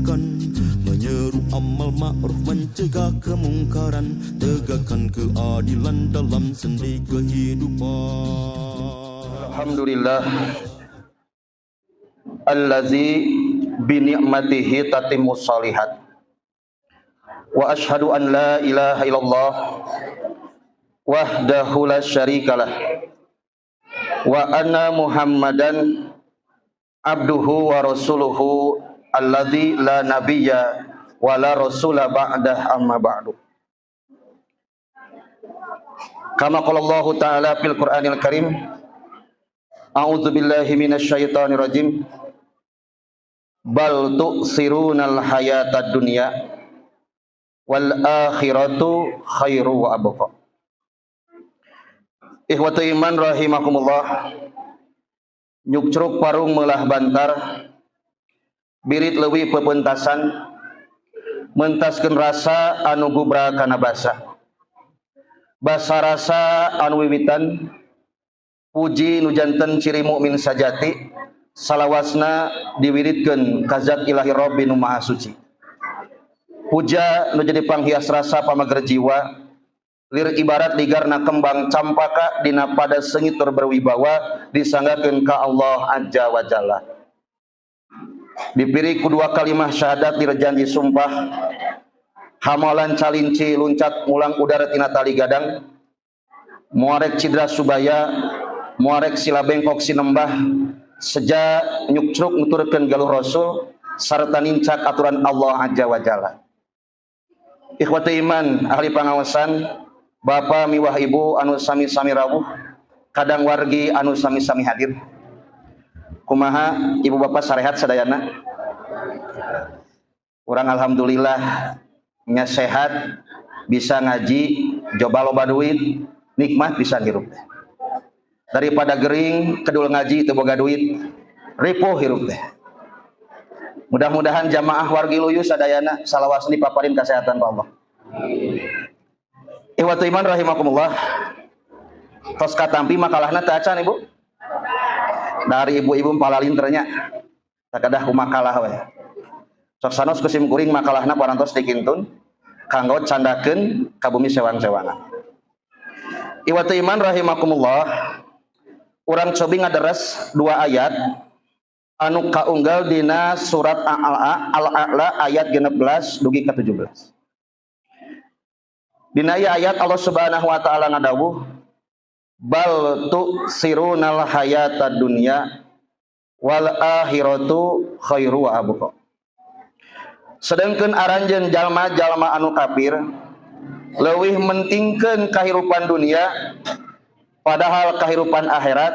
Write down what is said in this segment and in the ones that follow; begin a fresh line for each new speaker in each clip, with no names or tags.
Kebaikan, menyeru amal ma'ruf, mencegah kemungkaran, tegakkan keadilan dalam sendi kehidupan.
Alhamdulillah allazi bi ni'matihi tatimmus shalihat. Wa ashhadu an la ilaha illallah wahdahu la syarikalah wa anna Muhammadan abduhu wa rasuluhu alladzi la nabiyya wa la rasula ba'dah, amma ba'du. Kama qala Allah ta'ala fil Qur'anil Karim, a'udzu billahi minasyaitonir rajim, bal tu'sirunal hayatad dunya wal akhiratu khairu wa abqa. Ikhwatu iman rahimakumullah, nyukcruk parung melah bantar, birit leuwih pepentasan, mentaskeun rasa anu gubra kana basa, basa rasa anu wiwitan puji nu janten ciri mukmin sajati, salawasna diwiridkeun ka zat ilahi Rabbi nu maha suci. Puja nu jadi panghias rasa pamager jiwa, lir ibarat ligarna kembang campaka dina pada sengit tur berwibawa, disanggakeun ka Allah Azza wa Jalla. Dipiri ku dua kalimah syahadat lir janji sumpah, hamalan calinci luncat mulang udara tina tali gadang, muarek cidra subaya, muarek sila bengkok sinembah, seja nyukcruk nuturkeun galuh rasul sarta nincak aturan Allah Azza wa Jalla. Ikhwati iman ahli pangawasan, bapa miwah ibu anu sami-sami rawuh, kadang wargi anu sami-sami hadir. Kumaha ibu bapak sarehat sadayana? Urang alhamdulillah nya sehat, bisa ngaji, coba loba duit, nikmat bisa hirup teh. Daripada gering kedul ngaji teu boga duit, ripuh hirup teh. Mudah-mudahan jamaah wargi Luyu sadayana salawasna dipaparin kesehatan ku Allah. Ikhwatu iman rahimakumullah. Tos katampi makalahna teu acan, Ibu? Dari ibu-ibu palalinternya. Sakadah ku makalah we. Sok sanos ku sim kuring makalahna parantos dikintun kanggo candakeun ka bumi sewang-sewangan. Ikhwatu iman rahimakumullah. Urang cobi ngaderes dua ayat anu kaunggal dina surat Al-A'la ayat 16 dugi ka 17. Dina ieu ayat Allah Subhanahu wa taala ngadawuh, bal tu'sirunal hayatad dunya wal akhiratu khairu wa abqa. Sedangkan aranjeun jalma-jalma anu kafir leuwih mentingkeun kahirupan dunia, padahal kahirupan akhirat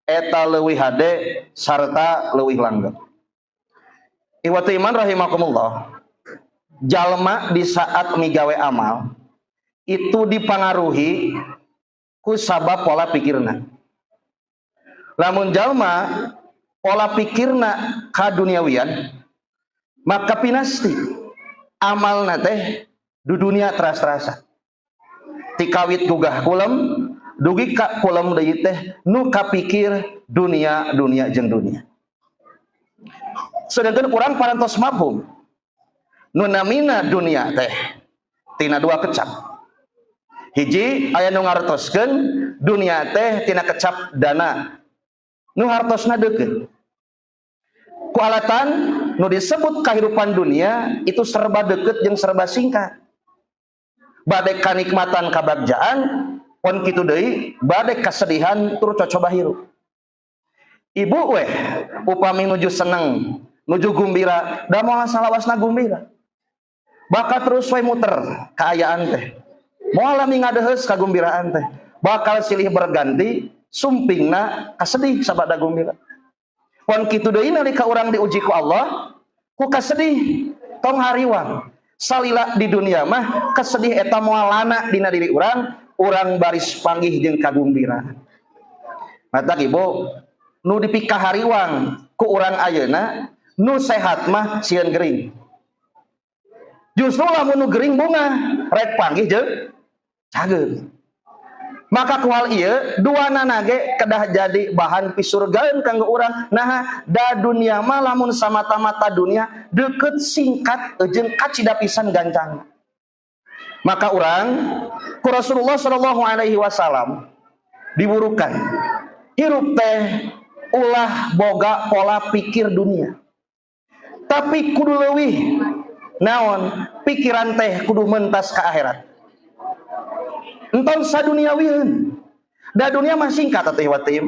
eta leuwih hade sarta leuwih langgeng. Ikhwatu iman rahimakumullah. Jalma di saat migawe amal itu dipangaruhi ku sabab pola pikirna. Lamun jalma pola pikirna kaduniawian, maka pinasti amalna teh di dunia teras-terasa. Tikawit gugah kulem dugi ka kulem deui teh nu kapikir dunia, dunia jeung dunia. Sedangkan urang parantos mafhum nu namina dunia teh tina dua kecap. Hiji, aya nu ngartoskeun dunia teh tina kecap dana, nu hartosna deukeut. Ku alatan nu disebut kehidupan dunia itu serba deket jeung serba singkat. Bade kanikmatan kabagjaan pon kitu deui, bade kesedihan tur cocoba hirup. Ibu weh upami nuju seneng, nuju gumbira, da moal salawasna gumbira. Bakal terus we muter kaayaan teh. Moal lami ngadeheus kagumbiraan teh. Bakal silih berganti sumpingna kasedih sabada gumbira. Pon kitu deui nalika urang diuji ku Allah ku kasedih, tong hariwang. Salila di dunia mah kesedih eta moal lana dina diri urang, urang baris panggih jeung kagumbiraan. Matak ibu nu dipikahariwang ku urang ayeuna, nu sehat mah sieun gering. Justru lamun nu gering bunga rek panggih jeung cager. Maka ku hal ieu duanana ge kedah jadi bahan pisurgaeun kanggo urang. Nah, da dunia mah lamun samata-mata dunia deukeut singkat jeung kacida pisan gancang. Maka urang ku Rasulullah sallallahu alaihi wasallam diburukan hirup teh ulah boga pola pikir dunia, tapi kudu leuwih naon pikiran teh kudu mentas ke akhirat. Entong saduniawieun, da dunia mah singkat atuh watim.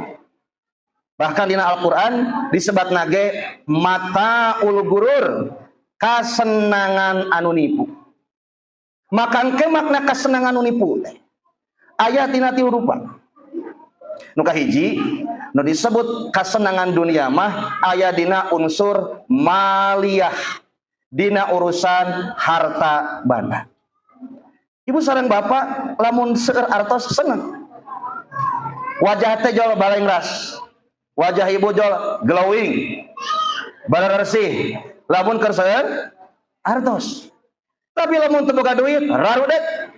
Bahkan dina Al-Qur'an disebat nage mataul gurur, kasenangan anu nipu. Maka ke makna kasenangan anu nipu teh aya tina tilu rupa. Nu kahiji nu disebut kasenangan dunia mah aya dina unsur maliyah, dina urusan harta banda. Ibu sareng bapak lamun seueur artos seneng, wajah teh jol balengras, wajah ibu jol glowing, balaresih lamun keur seueur artos. Tapi lamun teu boga duit rarudet,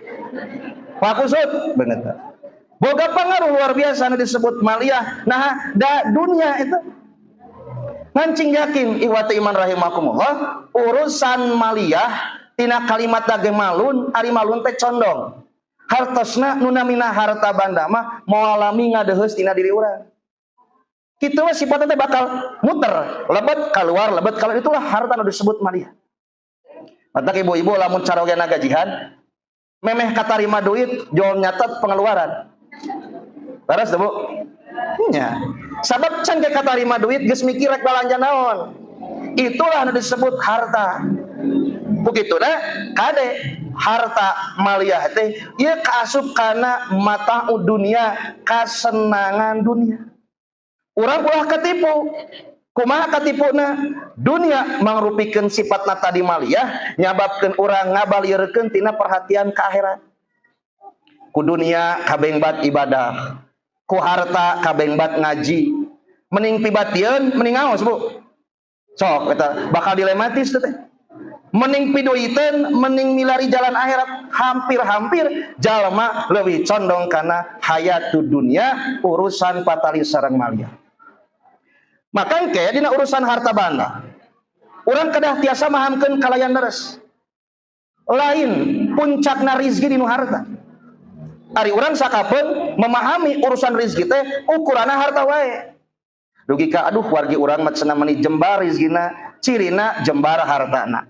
pakusut bener. Boga pengaruh luar biasa nu disebut maliyah. Nah, da dunia itu ngancing yakin iwati iman rahimakumullah, urusan maliyah tina kalimat dage malun, ari malun teh condong. Hartosna nu namina harta banda mah moal lami ngadeheus tina diri urang. Kitu we sifatna teh bakal muter, lebet keluar, lebet keluar, itulah harta nu disebut maliyah. Matak ibu-ibu lamun carogena gajihan, memeh katarima duit jol nyatet pengeluaran. Leres teu, Bu? Nya. Sabab can ge katarima duit geus mikir rek balanja naon. Itulah nu disebut harta. Begituna kade harta maliyah teh ieu kaasup kana mata'ud dunia, kasenangan dunia. Urang ulah ketipu. Kumaha katipuna? Dunia mangrupikeun sifatna tadi maliyah, nyababkeun urang ngabalieurkeun tina perhatian ka akhirat. Ku dunia kabengbat ibadah, ku harta kabengbat ngaji. Mending pibatieun, mending ngaos, Bu. Sok eta bakal dilematis teh. Mending piduiteun, mending milari jalan akhirat. Hampir-hampir jalma leuwih condong kana hayatud dunia, urusan patali sareng maliyah. Maka engke dina urusan harta banda, urang kedah tiasa mahamkeun kalayan leres. Lain puncakna rizki dinu harta. Ari urang sakapeung memahami urusan rizki teh ukuranna harta wae. Dugi ka aduh wargi urang mah cenah meuni jembar rizkina, cirina jembar hartana.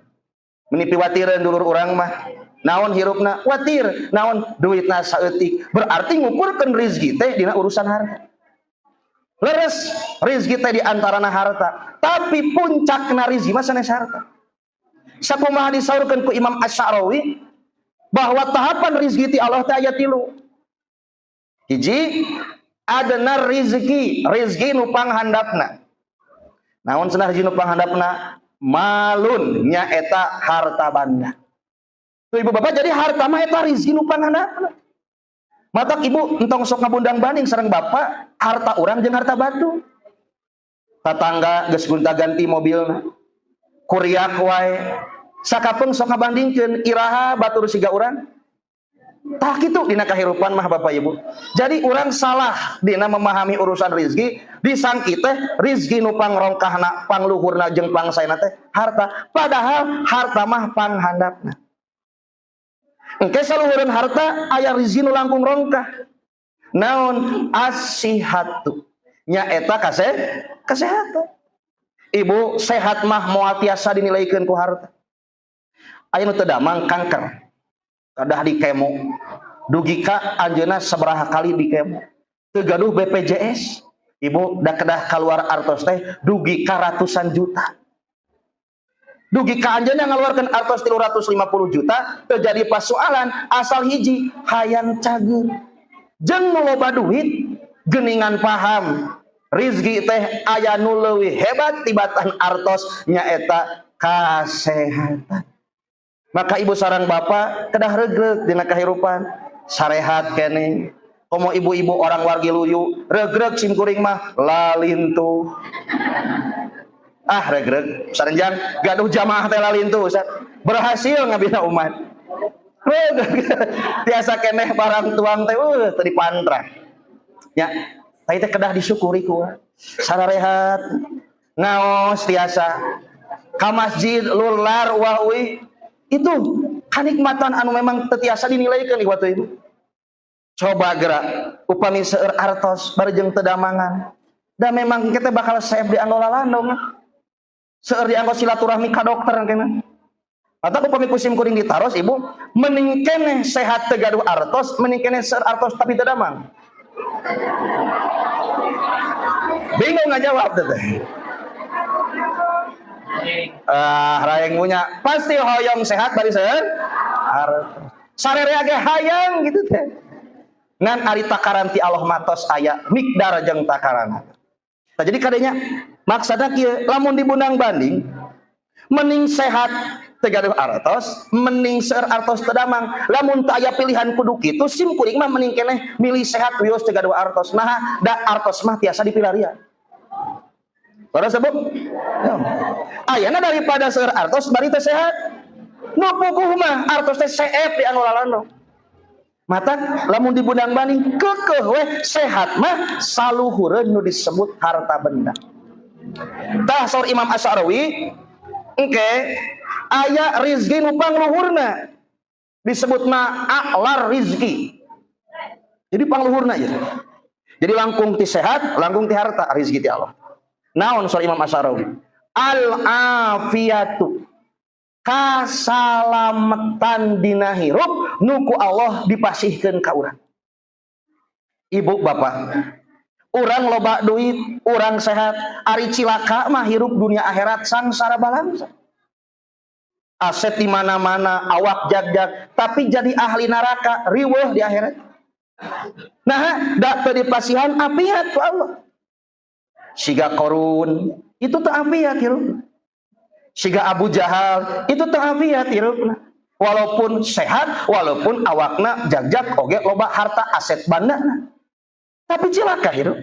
Meni piwatireun dulur urang mah, naon hirupna watir, naon duitna saeutik. Berarti ngukurkeun rizki teh dina urusan harta. Leres rizki teh di antarana harta, tapi puncakna rizki mah sanes harta. Sakumaha disaurkeun ku Imam Asy-Sya'rawi bahwa tahapan rizki ti Allah teh aya tilu. Hiji, adna rizki, rizki nu panghandapna. Naon cenah rizki nu panghandapna? Malun, nyaeta harta banda. Tuh ibu bapak, jadi harta mah eta rizki nu panghandapna. Matak ibu entong sok ngabundang banding sareng bapak, harta urang jeung harta batu. Tatangga geus gonta-ganti mobilna. Kuriak wae. Sakapeung sok ngabandingkeun iraha batur siga urang. Tah kitu dina kahirupan mah bapak ibu. Jadi urang salah dina memahami urusan rizki, disangki teh rizki nu pangrongkahna, pangluhurna jeung pangsaena teh harta. Padahal harta mah panghandapna. Engke saluhureun harta aya rizki nu langkung rongkah. Naon asihatu? Nyaeta kesehatan. Ibu sehat mah moal tiasa dinilaikeun ku harta. Aya nu teu damang kanker. Kadah di kemo. Dugi ka anjeunna sabaraha kali di kemo. Teu gaduh BPJS. Ibu da kedah keluar artos teh dugi ka ratusan juta. Dugi ka anjeunna ngaluarkeun artos 350 juta terjadi persoalan asal hiji hayang cager. Jeung nu loba duit geuningan paham rizki teh aya nu leuwih hebat tibatan artos nyaeta kasehatan. Maka ibu sareng bapak kedah regreg dina kahirupan sarehat keneh. Komo ibu-ibu orang wargi luyu regreg simkuring mah lalintuh. Ah regreg sarenjang gaduh jamaah teh lalintuh Ustaz. Berhasil ngabina umat. Tiasa keneh barang tuang teh teu dipantra. Ya, teh teh kedah disyukuri ku. Sararehat, ngaos tiasa, ka masjid lular wah uih. Itu kanikmatan anu memang teu tiasa dinilaikeun ieu ibu. Coba gerak upami seueur artos bari jeung teu damangan. Da memang kita bakal seep dianggo lalandong. Seueur dianggo silaturahmi ka dokter kena. Atau upami ku sim kuring ditaros ibu, mending keneh sehat teu gaduh artos, mending keneh seueur artos tapi teu damang. Bingung ngajawab teh. Ah, raeng punya pasti hoyong sehat bari seueur artos. Sarerea ge hayang gitu teh. Ngan ari takaran ti Allah matos aya mikdar jeung takaran. Nah, jadi kadenya maksudna kieu, lamun dibundang banding mending sehat teu gaduh artos, mending seueur artos teu damang. Lamun teu aya pilihan kudu kitu, sim kuring mah mending keneh milih sehat wios teu gaduh artos. Nah, da artos mah tiasa dipilaria. Leres Bu? Ya. Ayana daripada seueur artos bari teu sehat. Nu puguh mah artos teh seep di anu lalano. Mata lamun dibundang banding keukeuh we sehat mah saluhureun nu disebut harta benda. Tah saur Imam Asy-Sya'rawi engke aya rizki nu pangluhurna disebut ma a'lar rizki. Jadi pangluhurna ieu. Jadi langkung ti sehat, langkung ti harta rizki ti Allah. Naon saur Imam Asy-Sya'rawi? Al afiyatu, kasalamatan dina hirup nu ku Allah dipasihkeun ka urang. Ibu bapak, urang loba duit, urang sehat, ari cilaka mah hirup dunia akhirat sangsara balangsa. Aset di mana-mana, awak jag-jag, tapi jadi ahli neraka, riweuh di akhirat. Nah, dak teu dipasihan apiat ku Allah. Siga Korun, itu teu apiat hirup. Siga Abu Jahal, itu teu apiat hirupna. Walaupun sehat, walaupun awakna jag-jag oge loba harta aset bandana. Tapi cilaka hirup.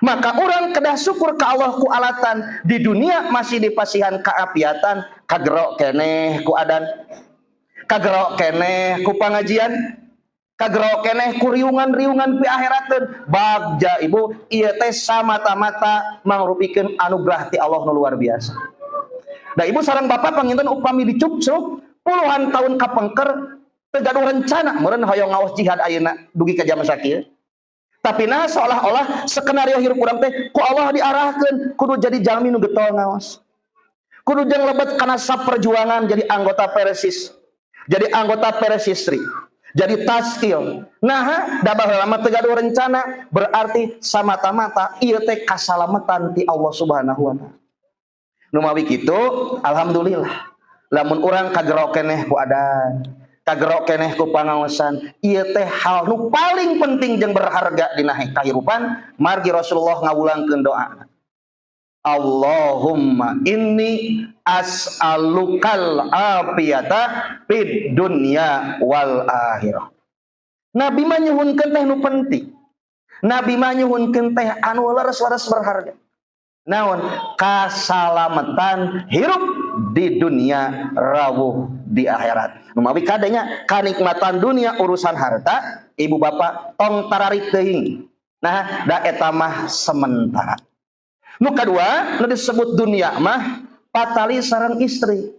Maka orang kedah syukur ke Allah ku alatan di dunia masih dipasihan kaapiatan, kagero keneh ku adan, kagero keneh ku pengajian, kagero keneh ku riungan-riungan pi akhirateun. Bagja ibu, ieu teh samata-mata mangrupikeun anugerah ti Allah nu luar biasa. Da ibu sareng bapak panginten upami dicukcuk puluhan tahun kapengker teu gaduh rencana meureun hoyong ngaos jihad ayeuna dugi ka jam sakieu. Tapi nah seolah-olah skenario hirup urang teh ku Allah diarahkeun kudu jadi jalmi nu getol ngaos. Kudu jeung lebet kana perjuangan jadi anggota Persis. Jadi anggota Persistri. Jadi taskil. Nah, da baheula mah teu gaduh rencana berarti samata-mata ieu teh kasalamatan ti Allah Subhanahu wa taala. Nu mawi kitu alhamdulillah. Lamun urang kagero keneh ku adan, kagero keneh ku pangaosan, ieu teh hal nu paling penting jeung berharga dina kahirupan. Margi Rasulullah ngawulangkeun doa. Allahumma inni as'alukal afiyata fid dunya wal akhirah. Nabi mah nyuhunkeun teh nu penting. Nabi mah nyuhunkeun teh anu leres-leres berharga. Naon? Kasalamatan hirup di dunia rawuh di akhirat. Numawi kadenya kanikmatan dunia urusan harta, ibu bapak tong tararik teuing. Nah, da eta mah sementara. Nu kadua, nu disebut dunia mah patali sareng istri.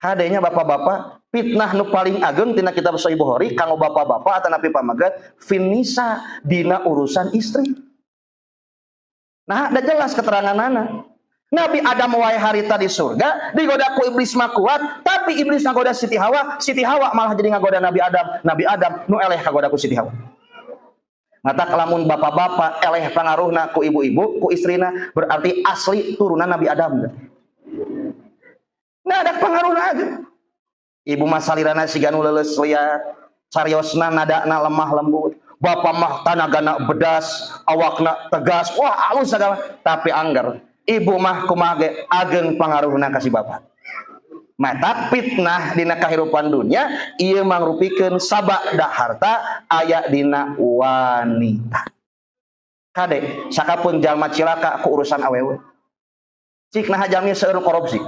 Kadenya bapak-bapak, fitnah nu paling ageng tina kitab Sahih Bukhari kanggo bapak-bapak atanapi pamagat finisa dina urusan istri. Nah, ada jelas keteranganana. Nabi Adam wae harita di surga, digoda ku iblis mah kuat, tapi iblis ngagoda Siti Hawa, Siti Hawa malah jadi ngagoda Nabi Adam, Nabi Adam nu eleh kagoda ku Siti Hawa. Mata kelamun bapak-bapak eleh pangaruhna ku ibu-ibu, ku istrina, berarti asli turunan Nabi Adam. Nah, ada pengaruhna aja. Ibu mah salirana siga nu leuleus liat, cariosna nadana lemah lembut. Bapak mah tanagana bedas, awakna tegas, wah alus segala. Tapi angger, ibu mah kumaha ge ageng pangaruhna ka si bapak. Mata fitnah dina kahirupan dunia ieu mangrupikeun sabada harta aya dina wanita. Kade sakapun jalma cilaka ku urusan awewe. Cik naha jalmi seueur korupsi.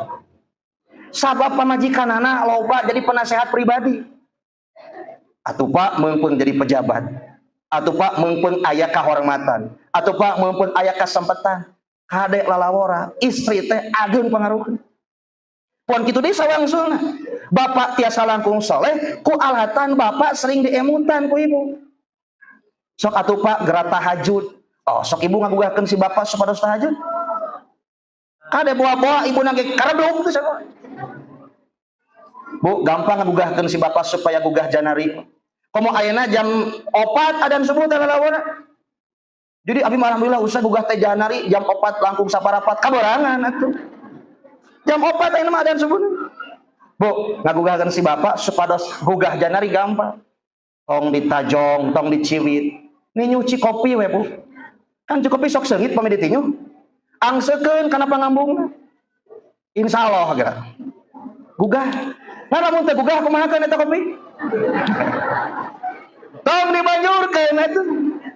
Sabab pamajikanana loba jadi penasehat pribadi. Atuh Pak meungpeung jadi pejabat. Atuh Pak meungpeung aya kahormatan. Atuh Pak meungpeung aya kasempetan. Kade lalawora, istri teh ageung pangaruhna. Pon kitu deui sawangsulna. Bapak tiasa langkung soleh ku alatan bapak sering diemutan ku ibu. Sok atuh Pak geura tahajud. Oh, sok ibu ngagugahkeun si bapak supados tahajud. Kade boa-boa ibu nangge kareblung teh sakola. Bu, gampang ngagugahkeun si bapak supaya gugah janari. Komo ayeuna jam 4 adan subuh teh lalawora. Jadi abi mah alhamdulillah usah gugah teh janari jam 4 langkung saparapat kaborangan atuh. Jam 4 ayeuna mah adan subuh. Bu, ngagugahkeun si bapak supados gugah janari gampang. Tong ditajong, tong diciwit. Nih nyuci kopi we, Bu. Kan cukup sok seungit pami ditinju. Angsekeun kana pangambungna. Insyaallah geura. Gugah. Nah, lamun teu gugah kumaha keun eta kopi? Tong dibanjurkeun atuh.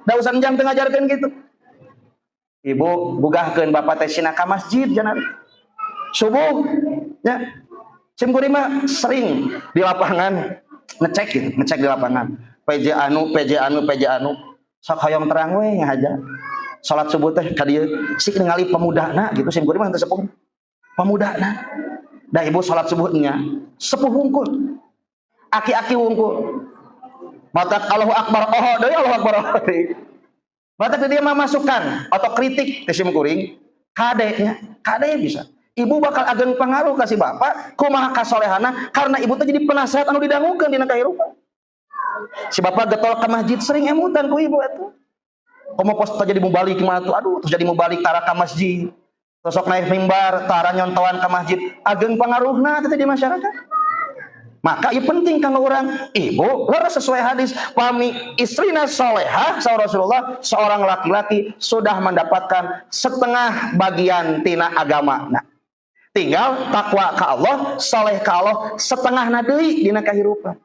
Da usah jam teu ngajarkeun kitu. Ibu gugahkeun bapak teh sina ka masjid janari. Subuh nya. Sim kuring mah sering di lapangan ngecek gitu, ngecek di lapangan. PJ anu, PJ anu, PJ anu. Sok hoyong terang we ngahaja. Salat subuh teh ka dieu sik ningali pemudana gitu sim kuring mah teu sepuh. Pemudana. Da ibu salat subuh nya sepuh wungkul. Aki-aki wungkul. Matak Allahu Akbar oh deui Allahu Akbar oh deui. Matak dia mah masukan atau kritik teh sim kuring kade nya, kade bisa. Ibu bakal ageng pengaruh kasih bapak kumaha kasolehana karena ibu teh jadi penasehat anu didangukeun dina kahirupan. Si bapak getol ke masjid sering emutan ku ibu eta. Komo pos jadi mubalik mah tuh aduh terus jadi mubalik tara ka masjid. Sosok naik mimbar tara nyontoan ke masjid ageng pengaruhna teh di masyarakat. Maka ieu penting kanggo urang ibu leres sesuai hadis pami istrina solehah saur Rasulullah seorang laki-laki sudah mendapatkan setengah bagian tina agama. Nah, tinggal takwa ka Allah, soleh ka Allah, setengah deui dina kahirupan.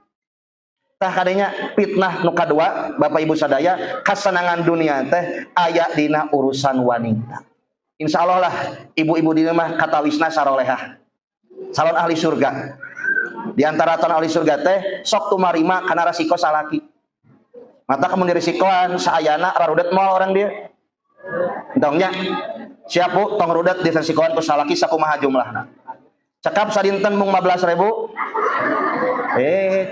Tah kadenya fitnah nu kadua Bapak Ibu sadaya kasenangan dunia teh aya dina urusan wanita. Insya Allah lah ibu-ibu di rumah katawisna sarolehah. Calon ahli surga. Di antara calon ahli surga teh sok tumarima kana resiko salaki. Mata kamu diresikoan saayana rarudet moal orang dia. Entongnya siap Bu tong rudet diresikoan ku salaki sakumaha jumlahna. Cekap sadinten mung 15.000.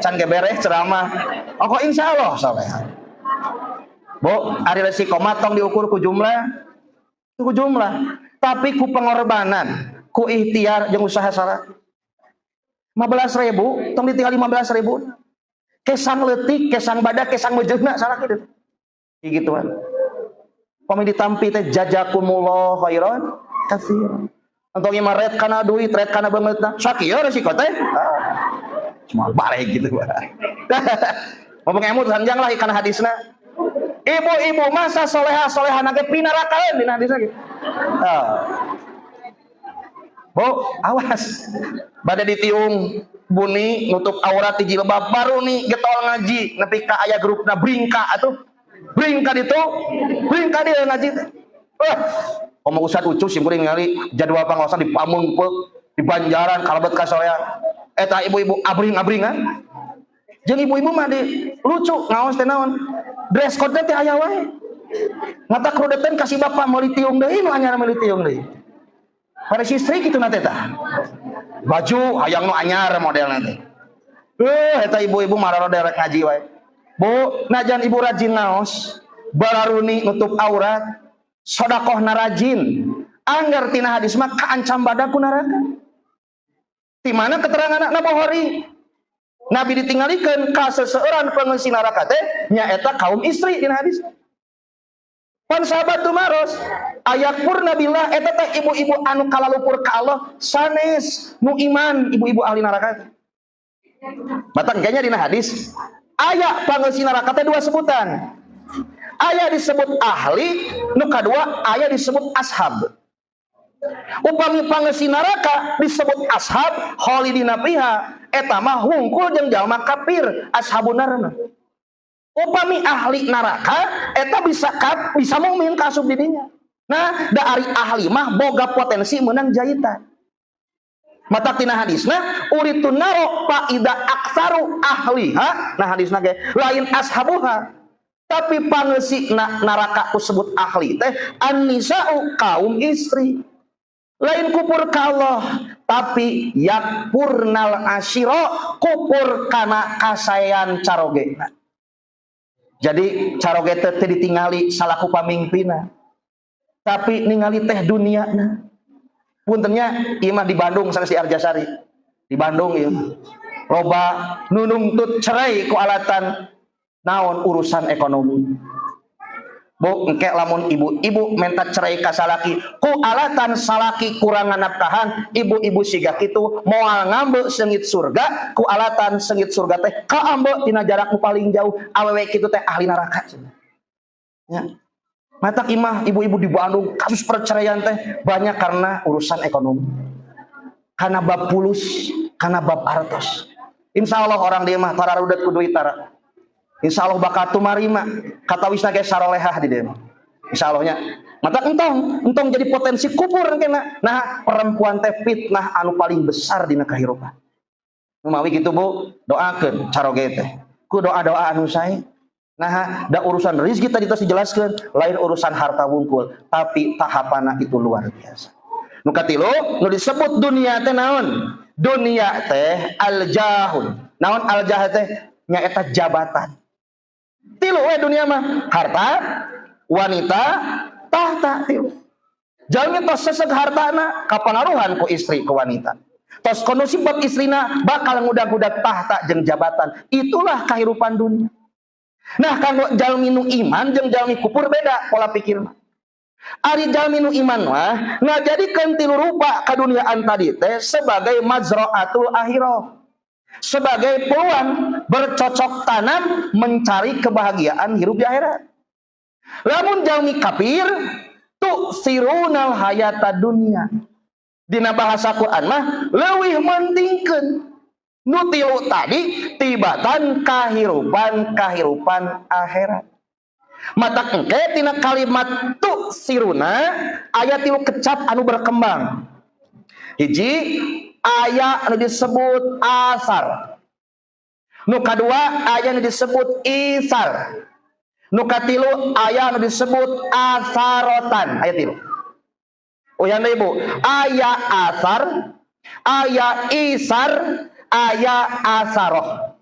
Can ge beres ceramah. Oh kok insya Allah soleh. Bu, ari resiko mah tong diukur ku jumlah, ku jumlah, tapi ku pengorbanan, ku ikhtiar jeung usaha salah. 15.000, tong ditinggal 15.000. Kesang leutik, kesang badak, kesang mejeuna salah kitu. Kayak gituan. Pami ditampi teh jazakumullah khairan katsiran. Entong ieu mah ret kana duit, ret kana beungeutna. Sakieu resiko teh. Ah. Cuma balik gitu. Ngomong emut sanjang lah kana hadisna. Ibu-ibu masa soleha soleha nage pinarakaeun dina hadisna gitu. Ah. Bu, awas. Bade ditiung buni nutup aurat di jilbab baru nih getol ngaji nepi ka aya grupna bringka atuh. Bringka ditu, bringka dia ngaji. Wah, komo Ustad Ucu sim kuring ningali jadwal pangaosan di Pameungpeuk, di Banjaran kalebet ka sorea. Eta ibu-ibu abring-abringan. Jeung ibu-ibu mah di lucu ngaos teh naon. Dress code teh aya wae. Mata krudetan kasih bapak meuli tiung deui nu anyar meuli tiung deui. Pada istri kitu na teh tah. Baju hayang nu anyar modelna teh. Eta ibu-ibu mararo derek ngaji wae. Bu, najan ibu rajin ngaos, bararuni nutup aurat, sodakohna rajin, anggar tina hadis mah kaancam badak ku neraka. Di mana keterangan anak Bukhari? Nabi ditinggalikeun ka seseueuran pengungsi neraka teh nyaeta kaum istri dina hadis. Pan sahabat tumaros ayakfurna billah eta teh ibu-ibu anu kalalupur ka Allah sanes nu iman ibu-ibu ahli neraka teh. Batak kayaknya dina hadis aya pangeusi neraka teh dua sebutan. Aya disebut ahli, nu kadua aya disebut ashab. Upami pangeusi neraka disebut ashab khalidina fiha eta mah hungkul jeung jalma kafir ashabun nar. Upami ahli neraka eta bisa kap, bisa mukmin kasub di dinya. Nah, da ari ahli mah boga potensi menang jahitan. Mata tina hadisna uritun naro faida aksaru ahliha. Nah hadisna ge lain ashabuha. Tapi pangeusi neraka kusebut ahli teh an-nisa'u kaum istri. Lain kupur ka Allah, tapi yakfurnal asyira kupur kana kasaean carogena. Jadi caroge teh teu ditingali salaku pamingpina. Tapi ningali teh duniana. Puntennya ieu mah di Bandung sanes di Arjasari. Di Bandung ieu mah. Loba nu nungtut cerai ku alatan naon urusan ekonomi. Bu, engke lamun ibu-ibu minta cerai ka salaki ku alatan salaki kurang nafkahan, ibu-ibu siga kitu moal ngambe seungit surga ku alatan seungit surga teh kaambe tina jarak nu paling jauh, awewe kitu teh ahli neraka cenah. Ya. Matak imah ibu-ibu di Bandung kasus perceraian teh banyak karena urusan ekonomi. Karena bab pulus, karena bab artos. Insya Allah orang dia mah tara rudet ku duit tara. Insya Allah bakal tumarima katawisna ge sarolehah di dieu. Insya Allahnya. Mata entong, entong jadi potensi kupur kena. Nah, perempuan teh fitnah anu paling besar dina kahirupan. Mawi gitu Bu, doakeun caroge teh. Ku doa-doa anu sae. Nah, da urusan rezeki tadi tos dijelaskeun, lain urusan harta wungkul, tapi tahapanna itu luar biasa. Nu katilu, nu disebut dunia teh naon? Dunia teh al-jahun. Naon al-jah teh? Nyaeta jabatan. Tilu we dunia mah, harta, wanita, tahta tilu. Jalmi tos seseg hartana kapangaruhan ku istri ku wanita. Tos kondusif bab istrina bakal ngudag-ngudag tahta jeung jabatan. Itulah kehidupan dunia. Nah, kanggo jalmi nu iman jeung jalmi kupur beda pola pikirna. Ari jalmi nu iman mah ngajadikeun tilu rupa kaduniaan tadi teh sebagai mazra'atul akhirah. Sebagai peluang bercocok tanam mencari kebahagiaan hidup di akhirat. Lamun jalmi kafir tu'tsirunal hayata dunia. Dina bahasa Quran mah leuwih mentingkeun nu tilu tadi tibatan kahirupan kahirupan akhirat. Mata engke tina kalimat tu'tsiruna aya tilu kecap anu berkembang. Hiji aya anu disebut asar. Nu kadua aya anu disebut isar. Nu katilu aya anu disebut asarotan. Aya tilu. Oh ya Ibu, aya asar, aya isar, aya asaroh.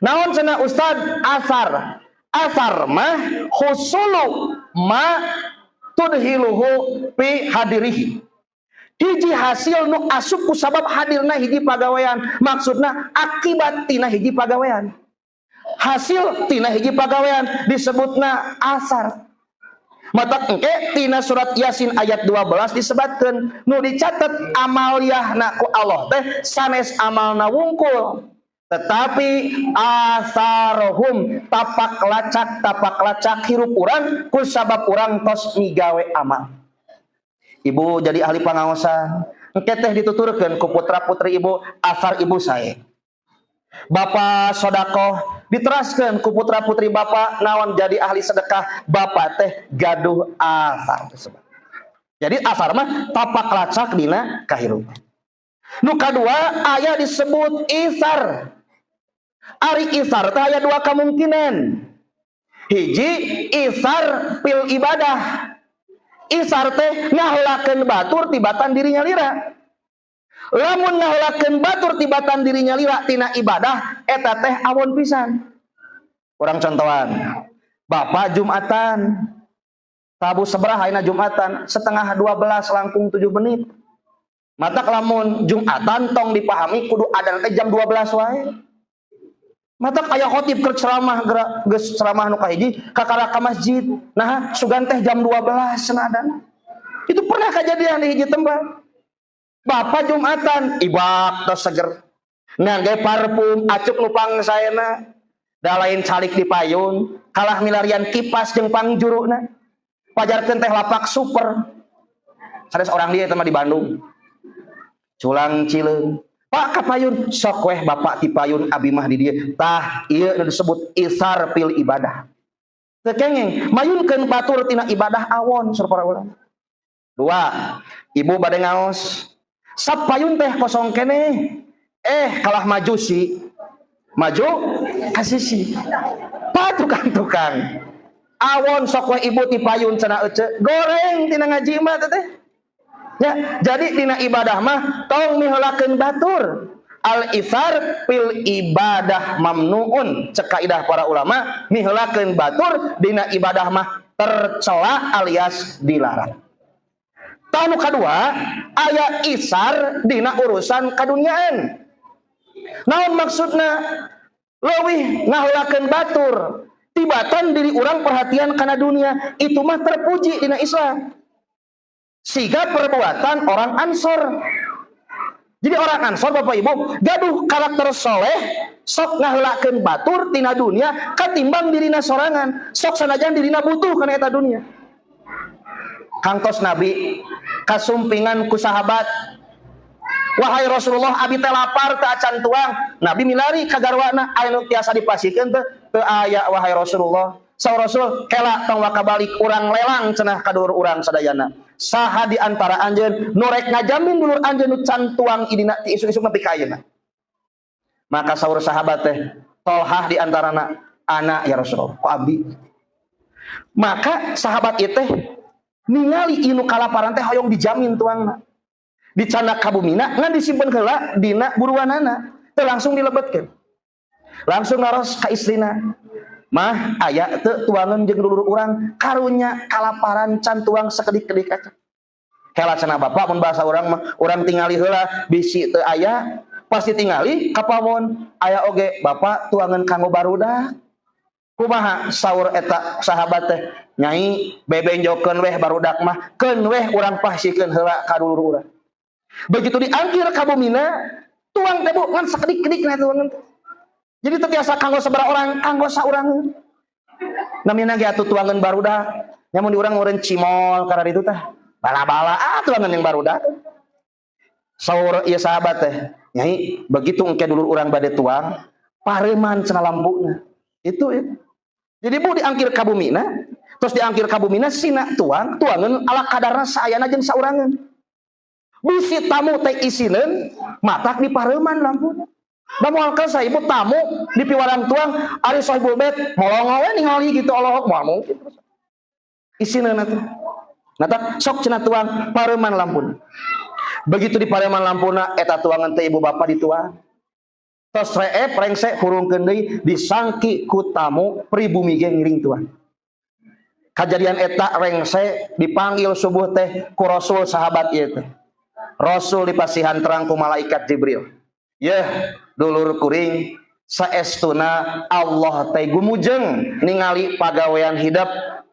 Naon cenah Ustad asar? Asar mah husulu ma tudhiluhu fi hadirihi. Hiji hasil nu asup ku sabab hadirna hiji pagawean, maksudna akibat tina hiji pagawean. Hasil tina hiji pagawean disebutna asar. Mata engke tina surat Yasin ayat 12 disebutkeun nu dicatat amaliyahna ku Allah teh sanes amalna wungkul, tetapi asarohum tapak lacak hirup urang ku sabab urang tos migawe amal. Ibu jadi ahli pangaosan, engke teh dituturkeun ku putra putri ibu asar ibu sae. Bapak sodakoh diteraskan ku putra putri bapak naon jadi ahli sedekah, bapak teh gaduh asar. Jadi asar mah tapak lacak dina kahirupan. Nu kadua aya disebut isar. Ari isar teh aya dua kemungkinan. Hiji isar fil ibadah. Isar teh ngaheulakeun batur tibatan dirinya lira. Lamun ngaheulakeun batur tibatan dirinya lira tina ibadah eta teh awon pisan. Urang contohan. Bapak Jumatan. Tabu sabaraha ayeuna Jumatan, 11.30 langkung 7 menit. Matak lamun Jumatan tong dipahami kudu adan teh jam 12 wae. Matak aya khotib keur ceramah geura geus ceramah nu kahiji kakara ka masjid. Nah, sugan teh jam 12 cenah adan. Itu pernah kejadian di hiji tempat. Bapak Jumatan ibak tos seger. Ngangge parfum acuk nu pangsaena. Da lain calik di payun, kalah milarian kipas jeung pangjuruna. Pajarkeun teh lapak super. Sanes orang dia mah di Bandung. Culang cileung. Pak kapayun sok weh bapak ti payun abi mah di dieu. Tah ieu nu disebut isar fil ibadah. Teu kengeng mayunkeun batur tina ibadah awon sur para ulama. Dua, ibu bade ngaos. Sapayun teh kosong keneh. Kalah maju si. Maju ka sisi. Pa tukang-tukang. Awon sok we ibu ti payun cenah ece. Goreng tina ngaji mah teh. Ya, jadi dina ibadah mah tong miheulakeun batur. Al-ithar fil ibadah mamnuun, cek kaidah para ulama, miheulakeun batur dina ibadah mah tercela alias dilarang. Tanu kadua, aya isar dina urusan kaduniaan. Naon maksudna? Leuwih ngaheulakeun batur tibatan diri urang perhatian kana dunia, itu mah terpuji dina Islam. Siga perbuatan orang Ansor. Jadi orang Ansor Bapak Ibu gaduh karakter soleh, sok ngaheulakeun batur tina dunia katimbang dirina sorangan, sok sanajan dirina butuh kana eta dunia. Kangtos Nabi kasumpingan ku sahabat, wahai Rasulullah abi teh lapar teu acan tuang. Nabi milari ka garwana, aya nu tiasa dipasikeun teu? Teu aya wahai Rasulullah. Saur Rasul, kela tong waka balik, urang lelang cenah ka dulur urang sadayana. Saha di antara anjeun nu rek ngajamin dulur anjeun nu can tuang idina ti isuk-isuk nepi ka ayeuna? Maka saur sahabat teh, Tolhah di antarana, ana ya Rasulullah, ku abdi. Maka sahabat ieu teh ningali inu kalaparan teh hoyong dijamin tuangna. Dicandak ka bumina ngan disimpen heula dina buruanana, teu langsung dilebetkeun. Langsung naros ka istrina. Mah aya teu tuangan jeung dulur urang karunya kalaparan can tuang sakedik-kedik aja. Hela cenah bapak mun bahasa urang mah, urang tingali heula bisi teu aya, pasti tingali ka pawon aya oge bapak tuangan kanggo barudak. Kumaha saur eta sahabat teh, nyai bebenjokeun weh barudak mah, keun weh urang pasikeun heula ka dulur urang. Begitu diangkir ka bumina, tuang teh bu ngan sakedik-kedik na tuangan teh. Jadi teu tiasa kanggo sabaraha orang, kanggo saurang. Namina ge atuh tuangan barudak. Nya mun di urang ngeureun cimol karena itu tah. Bala-bala tuangan yang barudak. Saur ieu sahabat teh, nyai begitu engke dulur urang bade tuang, pareman cenah lampuna. Itu ya. Jadi bu diangkir ka bumina, terus diangkir ka bumina sina tuang, tuangan ala kadarna saayana jeung saurangan. Bisi tamu teh isineun, matak dipareman lampuna. Da moal kersa ibu tamu di piwarang tuang, ari sahibul bait molongo we ningali gitu olohok moal mungkin. Isineun atuh. Nah tak sok cenah tuang pareman lampuna. Begitu di pareman lampuna eta tuangan teh ibu bapak dituang. Tos reep rengse hurungkeun deui disangki ku tamu pribumi ge ngiring tuang. Kajadian eta rengse dipanggil subuh teh ku Rasul sahabat ieu teh. Rasul dipasihan terang ku malaikat Jibril. Yeh, dulur kuring saestuna Allah teh gumujeng ningali pagawean hidup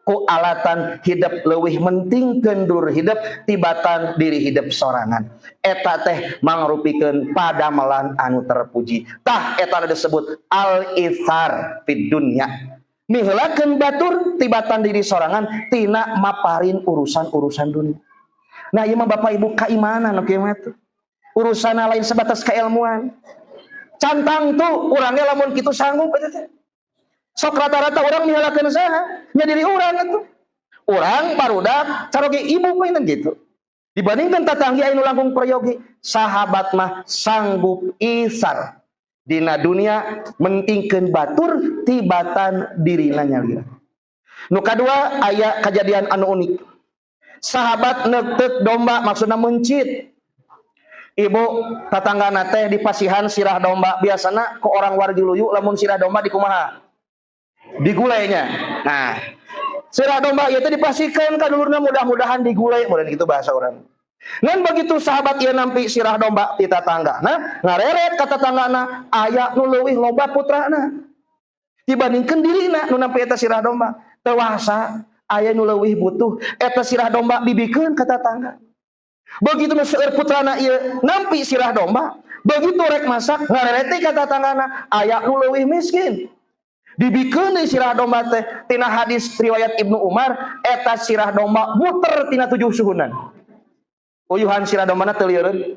ku alatan hidup leuwih mentingkeun dulur hidup tibatan diri hidup sorangan. Eta teh mangrupikeun padamelan anu terpuji. Tah eta disebut al-ithar fid dunya. Miheulakeun batur tibatan diri sorangan tina maparin urusan-urusan dunia. Nah ieu mah Bapak Ibu kaimanan nu kieu mah tuh. Urusan lain sebatas keilmuan. Cantang tuh urangnya lamun kitu sanggup eta teh. Sok rata-rata orang miheulakeun saha? Nya diri urang atuh. Urang barudak caroge ibu mah gitu. Dibandingkan tatanggi anu langkung peryogi, sahabat mah sanggup isar dina dunia mentingkeun batur tibatan dirina nyalira. Nu kadua aya kejadian anu unik. Sahabat neuteuk domba maksudna mencit. Ibu tatanggana teh di pasihan sirah domba, biasana ku orang wargi luyu lamun sirah domba dikumaha? Digulainya. Nah, sirah domba ieu teh dipasihkeun ka dulurna mudah-mudahan digulai, mudah gitu bahasa orang. Ngan begitu sahabat ieu nampi sirah domba ti tatanggana, ngareret ka tatanggana aya nu leuwih loba putrana. Dibandingkeun dirina nu nampi eta sirah domba, teu wasa aya nu leuwih butuh eta sirah domba dibikeun ka tatangga. Begitu nu seueur putrana ieu nampi sirah domba, begitu rek masak ngareret ka tatanggana aya nu leuwih miskin. Dibikeun deui sirah domba teh. Tina hadis riwayat Ibnu Umar eta sirah domba muter tina 7 suhunan. Uyuhan sirah dombana teu lieureun.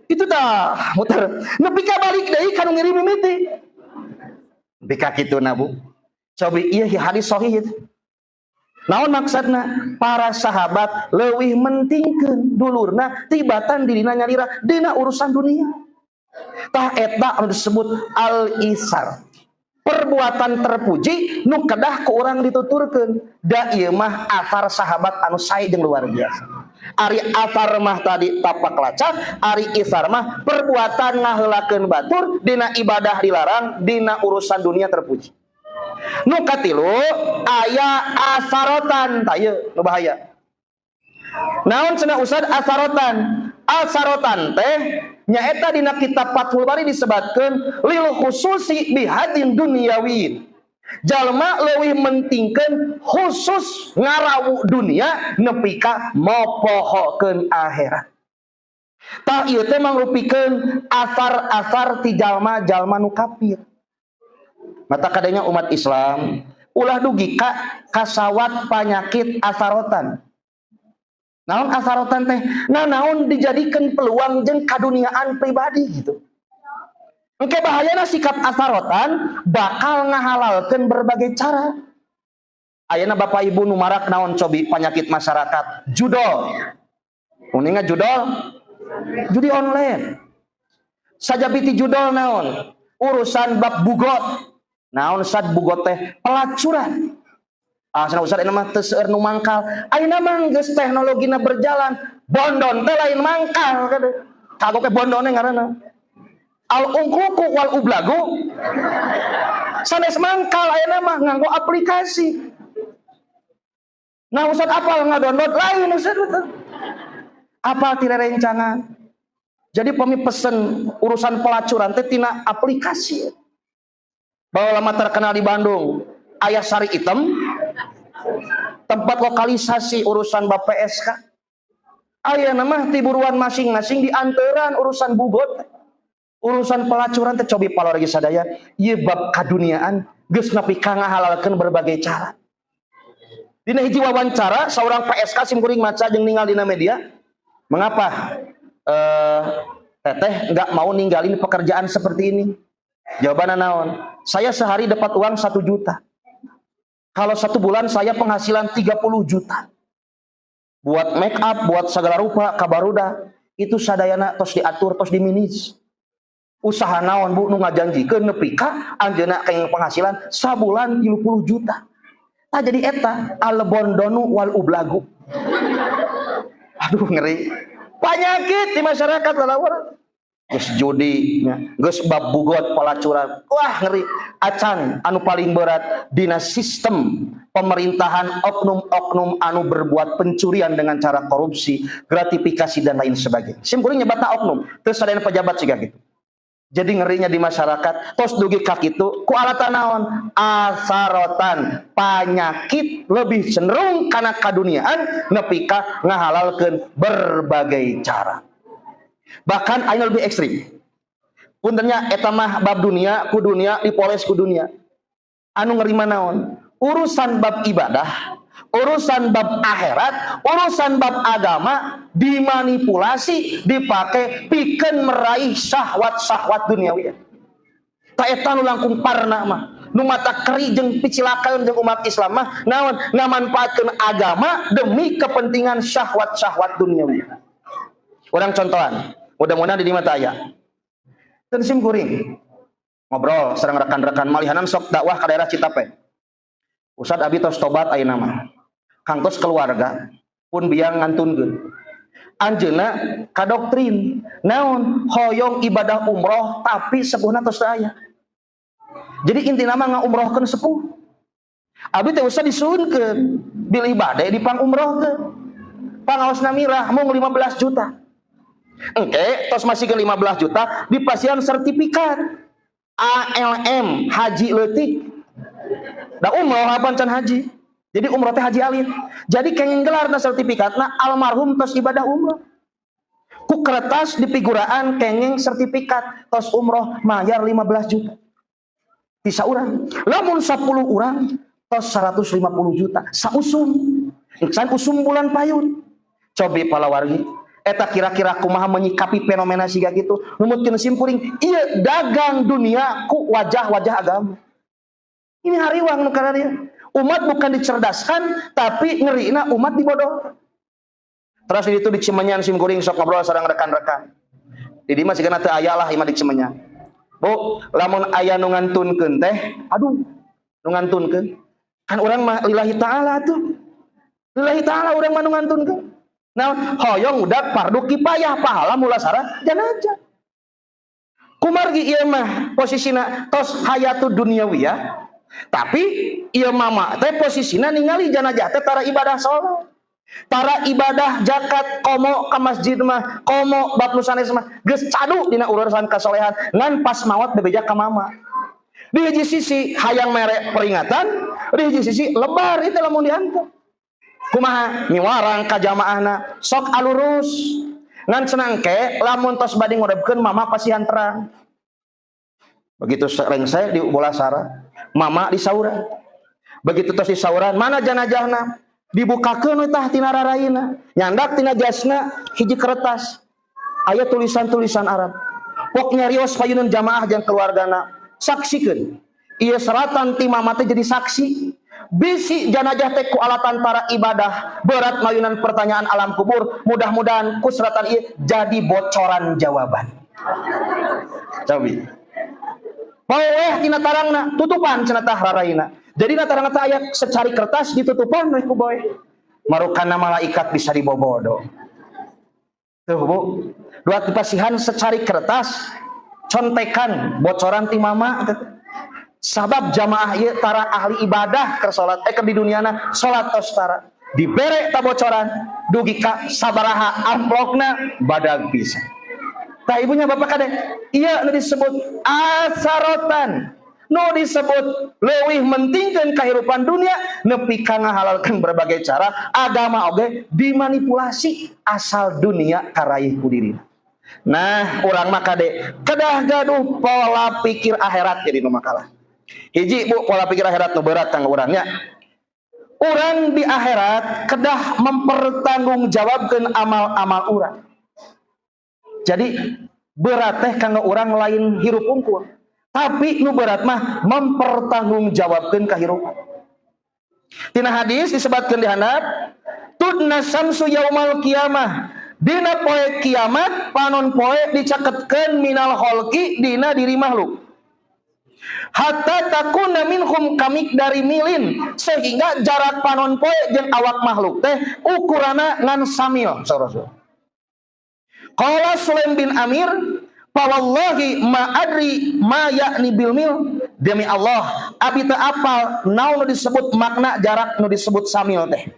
Itu tah muter. Nepi ka balik deui ka nu ngirim mimiti. Nepi ka kituna bu. Cobi ieu hadis sahih itu. Naon maksudna? Para sahabat leuwih mentingkeun dulurna tibatan dirina nyalira dina urusan dunia. Tah eta anu disebut al-isar. Perbuatan terpuji nu kedah ku urang dituturkeun. Da ieu mah athar sahabat anu sae jeung luar biasa. Ari athar mah tadi tapak lacak, ari isar mah perbuatan ngaheulakeun batur dina ibadah dilarang, dina urusan dunia terpuji. Nu katilu aya asarotan, tah ieu nu bahaya. Naon cenah Ustad asarotan? Asarotan teh nyaeta dina kitab Fathul Bari disebatkeun lil khususi bihadin dunyawiyin. Jalma leuwih mentingkeun khusus ngarawu dunia nepi ka mopohokeun akhirat. Tah ieu teh mangrupikeun asar-asar ti jalma-jalma nu kafir. Mata kadanya umat Islam ulah dugi ka kasawat panyakit asarotan. Naon asarotan teh? Nah, naon dijadikan peluang jeung kaduniaan pribadi gitu. Engke bahayana sikap asarotan bakal ngahalalkeun berbagai cara. Ayeuna Bapak Ibu nu marak naon cobi penyakit masyarakat? Judol. Uninga judol? Judi online. Sajabiti judol naon? Urusan bab bugot. Naon sad bugot teh? Pelacuran. Ah, cenah Ustaz ini mah teu seueur nu mangkal. Ayeuna mah geus teknologina berjalan, bondon teh lain mangkal kade. Kagok ke bondone ngaranna. Al ungkuku wal ublagu. Sanes mangkal ayeuna mah nganggo aplikasi. Nah Ustaz apal ngadownload lain Ustaz betul. Apal tira rencangan. Jadi pami pesen urusan pelacuran teh tina aplikasi. Bahwa lama terkenal di Bandung, Ayah Sari Item, tempat lokalisasi urusan bab PSK. Aya nama tiburuan masing-masing di anteran urusan bugot, urusan pelacuran teh cobi palorgi sadaya, ieu bab kaduniaan geus nepi ka ngahalalkeun berbagai cara. Dina hiji wawancara seorang PSK sim kuring maca jeung ninggal dina media, mengapa teteh nggak mau ninggalin pekerjaan seperti ini? Jawabannya naon? Saya sehari dapat uang 1 juta. Kalau satu bulan saya penghasilan 30 juta. Buat make up, buat segala rupa, kabaruda, itu sadayana tos diatur, tos diminis. Usaha naon bu nu ngajanjikeun nepi ka anjeunna kenging penghasilan sabulan 30 juta. Tah jadi eta albondonu wal ublagu. Aduh ngeri. Penyakit di masyarakat lalawar. Geus judi nya, geus bab bugot pelacuran. Wah ngeri. Acan anu paling berat dina sistem pemerintahan oknum-oknum anu berbuat pencurian dengan cara korupsi, gratifikasi dan lain sebagainya. Sim kuring nyebatna oknum, terus ada pejabat siga gitu. Jadi ngerinya di masyarakat, tos dugi ka kitu ku alatan naon? Asarotan, penyakit lebih cenderung kana kaduniaan nepi ka ngahalalkeun berbagai cara. Bahkan ayeuna lebih ekstrim. Puntennya eta mah bab dunia, ku dunia dipoles ku dunia. Anu ngeri mah naon? Urusan bab ibadah, urusan bab akhirat, urusan bab agama dimanipulasi, dipakai pikeun meraih syahwat-syahwat duniawi. Ta eta nu langkung parna mah. Nu mata keri jeung picilakaeun jeung umat Islam mah naon? Ngamanfaatkeun agama demi kepentingan syahwat-syahwat duniawi. Urang contohan, mudah-mudahan di mata aya. Teu sim kuring ngobrol sareng rekan-rekan malihanan sok dakwah ka daerah Citapen. Ustad abi tos tobat ayeuna mah. Kangtos keluarga pun biang ngantunkeun. Anjeunna kadoktrin naon hoyong ibadah umroh tapi sepuhna tos teu aya. Jadi intina mah ngaumrohkeun sepuh. Abi teh usah disuhunkeun bilih bade dipangumrohkeun. Pangaosna mirah mung 15 juta. Engke tos masihkeun 15 juta dipasihan sertifikat ALM haji leutik. Da umroh apa can haji. Jadi umroh teh haji alit. Jadi kenging gelar na sertifikatna almarhum tos ibadah umroh. Ku kertas dipiguraan kenging sertifikat tos umroh mayar 15 juta. Tisa urang. Lamun 10 urang tos 150 juta. Sausum. Can usum bulan payun. Cobi palawargi. Eta kira-kira kumaha menyikapi fenomena siga gitu. Numutkeun simkuring, ieu dagang dunia ku wajah-wajah agama. Ini hariwang nu kararieu. Umat bukan dicerdaskan, tapi ngerina umat dibodoh. Terus itu di Cimenyan sim kuring sok ngobrol sareng rekan-rekan. Di dieu mah sigana teu aya lah imah di Cimenyan. Bu, lamun aya nu ngantunkeun teh, aduh, nu ngantunkeun. Kan urang mah lillahi ta'ala tuh. Lillahi ta'ala urang mah nu ngantunkeun. Nah, hoyong udah fardu kifayah pahala mulasara jenazah. Kumargi ieu mah posisina tos hayatud duniawiyah. Tapi ieu mama teh posisina ningali jenazah teh tara ibadah salat. Tara ibadah zakat komo ka masjid mah, komo bab nu sanes mah geus cadu dina urusan kasolehan ngan pas maot bebeja ka mama. Di hiji sisi hayang mere peringatan, di hiji sisi lebar itu lamun diantep. Kumaha miwarang ka jamaahna sok alurus. Ngan cenah engke lamun tos bade ngorebkeun mama pasihan terang. Begitu rengse di bola sara, mama disauran. Begitu tos disauran, mana janajahna? Dibukakeun we tah tina raraina. Nyandak tina jasna hiji kertas. Aya tulisan-tulisan Arab. Pok nyarios payuneun jamaah jeung keluargana. Saksikeun. Ieu seratan ti mama teh jadi saksi. Bisi janajah teh ku alatan para ibadah berat mayunan pertanyaan alam kubur, mudah-mudahan ku seratan ieu jadi bocoran jawaban. Cobi. Poeh tina tarangna tutupan cenah tah raraina. Jadi na tarangna teh aya secari kertas ditutupan we ku boe. Marukana malaikat bisa dibobodo. Tuh Bu, dua dipasihan secari kertas contekan bocoran ti mama. Sabab jamaah ieu tara ahli ibadah keur salat keur di duniana salat tos tara. Dibere ta bocoran dugi ka sabaraha amplokna badag pisan. Tah ibunya bapak kade, ieu nu disebut asarotan. Nu disebut leuwih mentingkeun kahirupan dunia nepi ka ngahalalkeun berbagai cara agama oge dimanipulasi asal dunia karaih ku dirina. Nah, urang mah kade kedah gaduh pola pikir akhirat jadi nu makalah. Hiji Bu, pola pikir akhirat nu berat kanggo urang nya. Urang di akhirat kedah mempertanggungjawabkeun amal-amal urang. Jadi berat teh kanggo urang lain hirup unggul. Tapi nu berat mah mempertanggungjawabkeun kahirupan. Tina hadis disebutkeun di handap, tudna samsu yaumal qiyamah. Dina poe kiamat panon poe dicaketkeun minal kholqi dina diri makhluk. Hatta takuna minhum kamik dari milin, sehingga jarak panon poe jeung awak makhluk teh ukurana ngan samil. Saur Rasul. Qala Sulaim bin Amir, fa wallahi ma adri ma ya'ni bil mil. Demi Allah, abi teu apal naon nu disebut makna jarak nu disebut samil teh.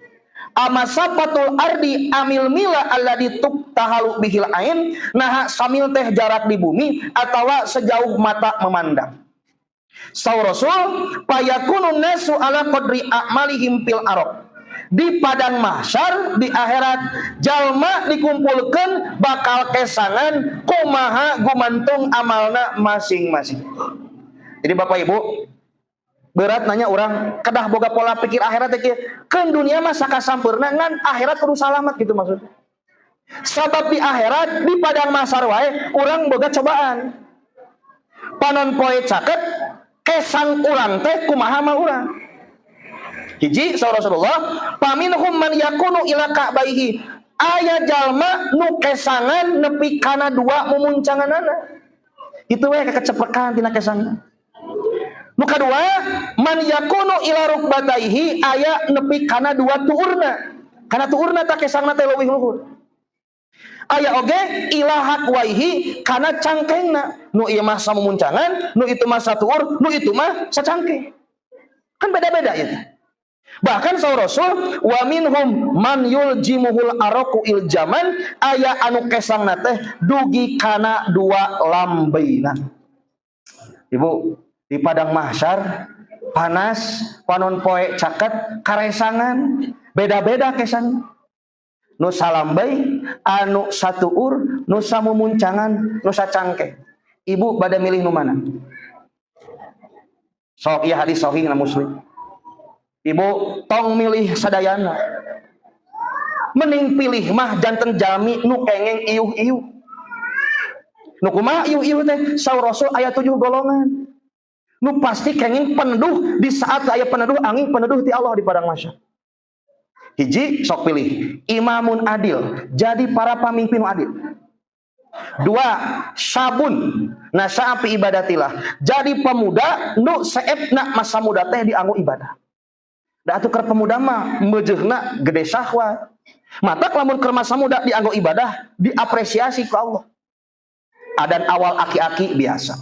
Ama safatul ardi amil mila alladzi tuktahalu bihil ain, naha samil teh jarak di bumi atawa sejauh mata memandang. Saur Rasul, payakunun nasu ala qadri a'malihim fil arok. Di padang mahsyar di akhirat jalma dikumpulkan bakal kesangan kumaha gumantung amalna masing-masing. Jadi Bapak Ibu, berat nanya orang kedah boga pola pikir akhirat teh kieu. Keun dunia mah sakasampurna ngan akhirat kudu salamat gitu maksudnya. Sabab di akhirat di padang mahsyar wae urang boga cobaan. Panon poe caket kesang urang teh kumaha mah urang. Hiji saur Rasulullah, paminhum man yakunu ila ka'baihi. Aya jalma nu kesangan nepi kana dua mumuncanganana. Itu we kekecepekan tina kesangna. Nu kadua, man yakunu ila rukbataihi, aya nepi kana dua tuurna. Kana tuurna tak kesangna teh leuwih luhur. Aya oge ila hakwaihi kana cangkengna. Nu ieu mah samumuncangan, nu itu mah satuur, nu itu mah sacangkeng. Kan beda-beda ya. Bahkan saur Rasul, wa minhum man yuljimuhul araku iljaman, aya anu kesangna teh dugi kana dua lambeina. Ibu, di padang mahsyar panas, panon poe caket, karesangan, beda-beda kesang. Nu salambei, anu satuur, nu samumuncangan, nu sacangke. Ibu bade milih nu mana? Sok ieu hadis sahih na Muslim. Ibu tong milih sadayana. Mending pilih mah janten jalmi nu kengeng iuh-iuh. Nu kumaha iuh-iuh teh? Saur Rasul aya 7 golongan. Nu pasti kenging peneduh di saat aya peneduh angin peneduh ti Allah di padang mahsyar. Hiji sok pilih imamun adil, jadi para pamimpin adil. Dua, sabun nasya'a fi ibadatillah, jadi pemuda nu seepna masa muda teh dianggo ibadah. Da atuh keur pemuda mah meujeuhna gede syahwat. Matak lamun keur masa muda dianggo ibadah diapresiasi ku Allah. Adan awal aki-aki biasa.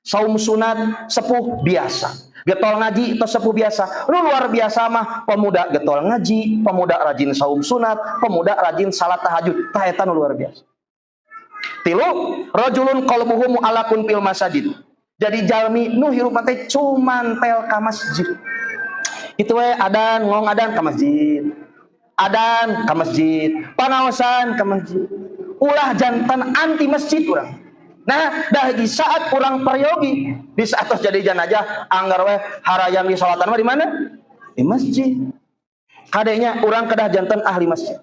Saum sunat sepuh biasa. Getol ngaji atau sepuh biasa. Lu luar biasa mah pemuda getol ngaji, pemuda rajin saum sunat, pemuda rajin salat tahajud. Tah eta nu luar biasa. Tilu, rajulun qalbuhu mu'allaqun fil masajid. Jadi jalmi nu hirup teh cuman tel ka masjid. Itu we adan ngong adan ka masjid. Adan ka masjid, pangaosan ka masjid. Ulah jantan anti masjid urang. Nah, dah di saat urang peryogi, di saat tos jadi jenazah anggar we harayang di salatan mah di mana? Di masjid. Kadenya urang kedah jantan ahli masjid.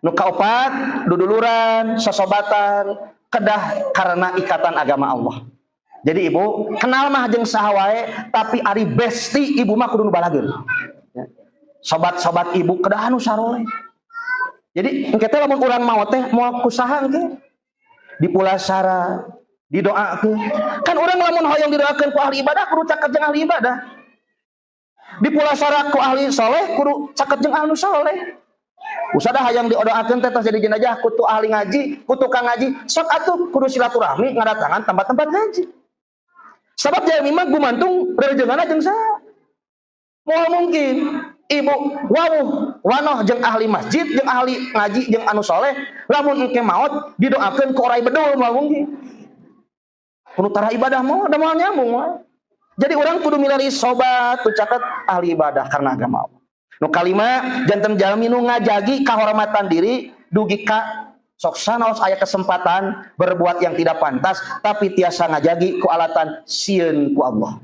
Nu kaopat, duduluran, sosobatan, kedah karena ikatan agama Allah. Jadi ibu, kenal mah jeung saha wae, tapi ari besti ibu mah kudu nu balageun. Ya. Sobat-sobat ibu kedah anu saroleh. Jadi engke teh lamun urang maot teh moal kusaha engke? Dipulasara, didoakeun. Kan urang lamun hoyong didoakeun ku ahli ibadah kudu caket jeung ahli ibadah. Dipulasara ku ahli soleh kudu caket jeung ahli soleh. Usadah hayang diodoakeun teh tos jadi jenazah ku ahli ngaji, ku tukang ngaji, sok atuh kudu silaturahmi ngadatangan tempat-tempat ngaji. Sabab jalmi mah gumantung rerejenganna jeung saha. Moal mungkin ibu wawuh wanoh jeung ahli masjid, jeung ahli ngaji, jeung anu soleh, lamun engke maot didoakeun ku orai bedul moal mungkin. Kudu tara ibadah moal, da moal nyambung moal. Jadi urang kudu milari sobat tu caket ahli ibadah karena agama Allah. Nu kalima janten jalmi nu ngajagi kahormatan diri dugi ka sok sanaos aya kesempatan berbuat yang tidak pantas tapi tiasa ngajagi ku alatan sieun ku Allah.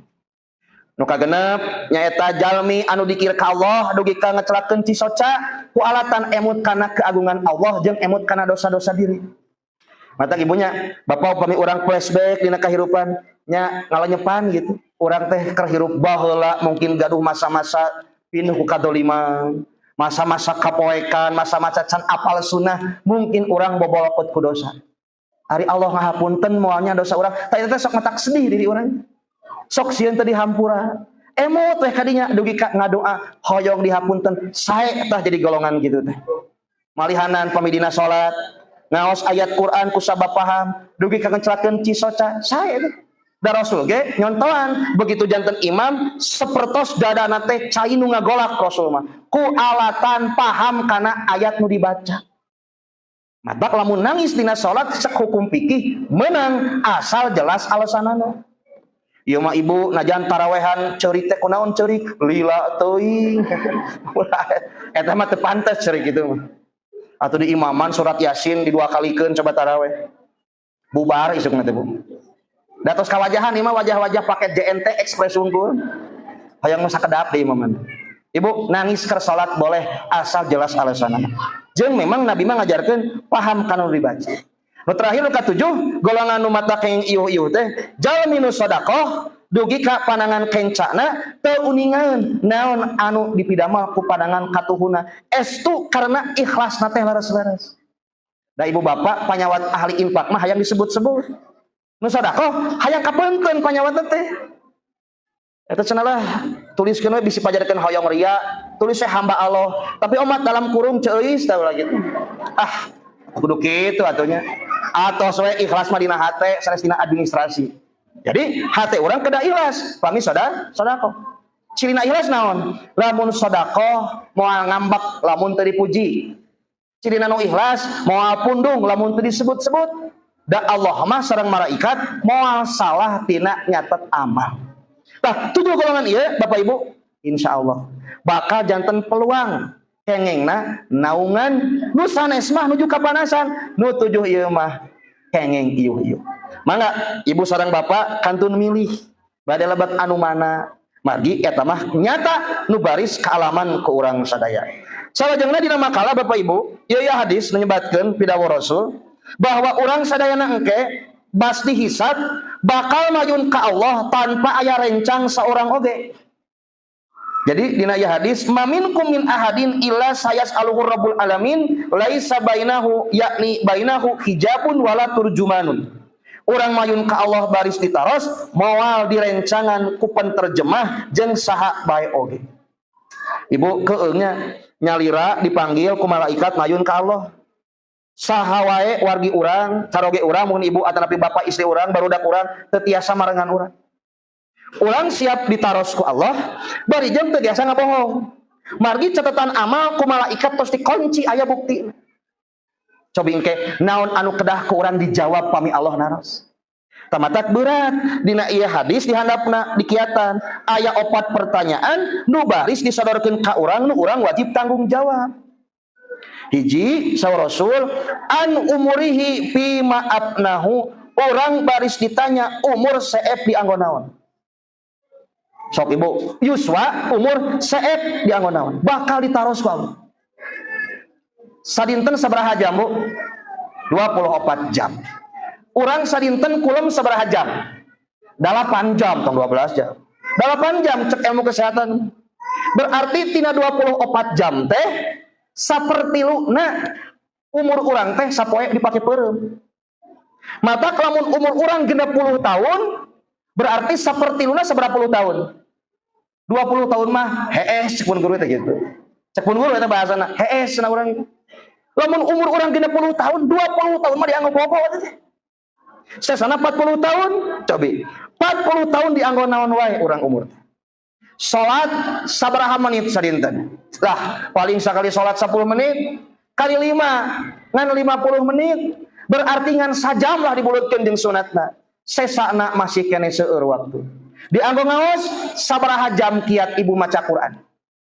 Nu kagenep nyaeta jalmi anu dikir ka Allah dugi ka ngecelakeun cisoca ku alatan emut kana keagungan Allah jeung emut kana dosa-dosa diri. Mata ibunya, bapak upami urang flashback dina kahirupan nya ngalenyepan gitu. Urang teh keur hirup baheula mungkin gaduh masa-masa pinuh ku kadoliman, masa-masa kapoekan, masa-masa can apal sunnah, mungkin urang bobolokot ku dosa. Ari Allah ngahapunten moalnya dosa urang, tah eta teh sok matak sedih diri urang. Sok sieun teh dihampura. Emut teh kadinya dugi ka ngadoa hoyong dihapunten, sae tah jadi golongan gitu teh. Malihanan pamidina salat, ngaos ayat Quran ku sabab paham, dugi ka ngecelakeun cisoca, sae teh. Da Rasul ge nyontohan begitu janten imam sepertos dadana teh cai nu ngagolak Rasul mah ku alatan paham kana ayat nu dibaca. Matak lamun nangis dina salat cek hukum fikih menang asal jelas alasanana. Ieu mah ibu najan tarawehan ceurik teh kunaon ceurik lila teuing. Eta mah teu pantes ceurik kitu mah. Atau di imaman surat Yasin didua kalikeun coba taraweh. Bubar isukna teh Bu. Datos kawajahan ieu mah wajah-wajah paket JNT Express unggul. Hayang mah sakedap deui imaman. Ibu nangis keur salat boleh asal jelas alasanana. Jeung memang Nabi mah ngajarkeun paham kana nu dibaca. Nu terakhir nu katujuh golongan nu mata kenging iuh-iuh teh jalmi nu sedekah dugi ka panangan kencana teu uningan naon anu dipidamel ku panangan katuhuna estu karena ikhlasna teh leres-leres. Da ibu bapak panyawat ahli infak mah hayang disebut-sebut. Nu sedekah hayang kapeunteun panyawat teh. Eta cenah lah tuliskeun we bisi pajarkeun hoyong ria, tulis we hamba Allah, tapi omat dalam kurung ceuis tah ulah gitu. Ah, kudu kitu atunya. Atos we ikhlas mah dina hate sanes dina administrasi. Jadi hate urang kedah ikhlas, pami sedekah. Cirina ikhlas naon? Lamun sedekah moal ngambek lamun teu dipuji. Cirina nu ikhlas moal pundung lamun teu disebut-sebut. Da Allah mah sareng malaikat moal salah tina nyatet amal. Tah, tujuh golongan ieu Bapak Ibu, insyaallah bakal janten peluang kengengna naungan nu sanes mah nuju kapanasan, nu tujuh ieu mah kengeng iuh-iuh. Mangga ibu sareng bapak kantun milih bade lebat anu mana. Margi eta mah nyata nu baris kaalaman ku urang sadaya. Salajengna dina makalah Bapak Ibu, ieu ya hadis menyebatkeun pidawuh Rasul bahwa urang sadayana engke pasti hisab Bakal mayun ka Allah tanpa aya rencang seorang oge. Jadi dina ieu hadis, maminkum min ahadin illa sayas'aluhu rabbul alamin laisa bainahu yakni bainahu hijabun wala turjumanun. Urang mayun ka Allah baris ditaros moal direncangan ku penterjemah jeung saha bae oge. Ibu keungnya nyalira dipanggil ku malaikat mayun ka Allah. Saha wae wargi urang, caroge urang mun ibu atanapi bapak istri urang, barudak urang teu tiasa marengan urang. Urang siap ditaros ku Allah, bari jeung teu tiasa ngabohong. Margi catatan amal ku malaikat tos dikunci aya bukti. Cobi engke naon anu kedah ku urang dijawab pami Allah naros. Tamatak berat dina ieu hadis dihandapna dikiatan aya opat pertanyaan nu baris disodorkeun ka urang nu urang wajib tanggung jawab. Hiji saur Rasul an umurihi fima afnahu, orang baris ditanya umur seep dianggo naon. Sok ibu yuswa umur seep dianggo naon, bakal ditaros ku Allah. Sadinten sabaraha jam bu? 24 jam. Urang sadinten kulem sabaraha jam? 8 jam, tong 12 jam. 8 jam cek ilmu kesehatan. Berarti tina 24 jam teh sapertiluna umur urang teh sapoe dipake peureum. Mata lamun umur urang 60 tahun, berarti sapertiluna sabaraha puluh tahun? 20 tahun mah hees cek pun guru teh gitu. Cek pun guru eta bahasana hees cenah urang itu. Lamun umur urang 60 tahun, 20 tahun mah dianggo bobo teh. Sesana 40 tahun, cobi. 40 tahun dianggo naon wae urang umur teh. Salat sabaraha menit sadinten? Lah, paling sekali salat 10 menit kali 5 ngan 50 menit. Berarti ngan sajam lah dibulutkeun jeung sunatna. Sesana masih kene seueur waktu. Dianggo ngaos sabaraha jam kiat ibu maca Quran.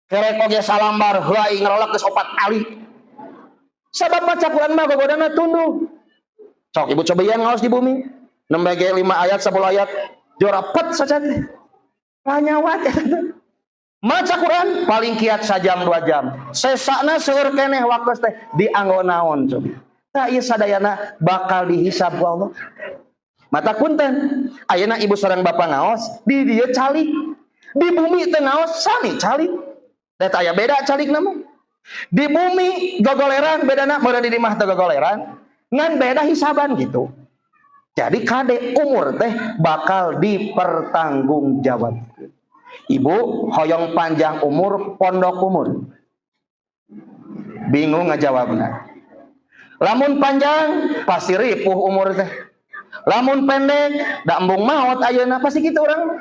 Kerek oge salambar heulai ngarolak geus 4 kali. Sabab maca Quran mah gogodana tunduh. Sok ibu cobayan ngaos di bumi. Nembe ge 5 ayat 10 ayat jorapet saja teh. Panyawat eta teh. Maca Quran paling kiat sajam 2 jam. Sesana seueur keneh waktu teh dianggo naon cobi. Tah ieu sadayana bakal dihisab ku Allah. Mata punten, ayeuna ibu sareng bapak ngaos di dieu calik. Di bumi teh ngaos sami calik. Da teh aya beda calik mah. Di bumi gogoleran bedana meureun di imah teh gogoleran, ngan beda hisaban gitu. Jadi kade umur teh bakal dipertanggungjawabkeun. Ibu hoyong panjang umur, pondok umur. Bingung ngajawabna. Lamun panjang pasti ripuh umur teh. Lamun pendek da embung maot ayeuna pasti kitu urang.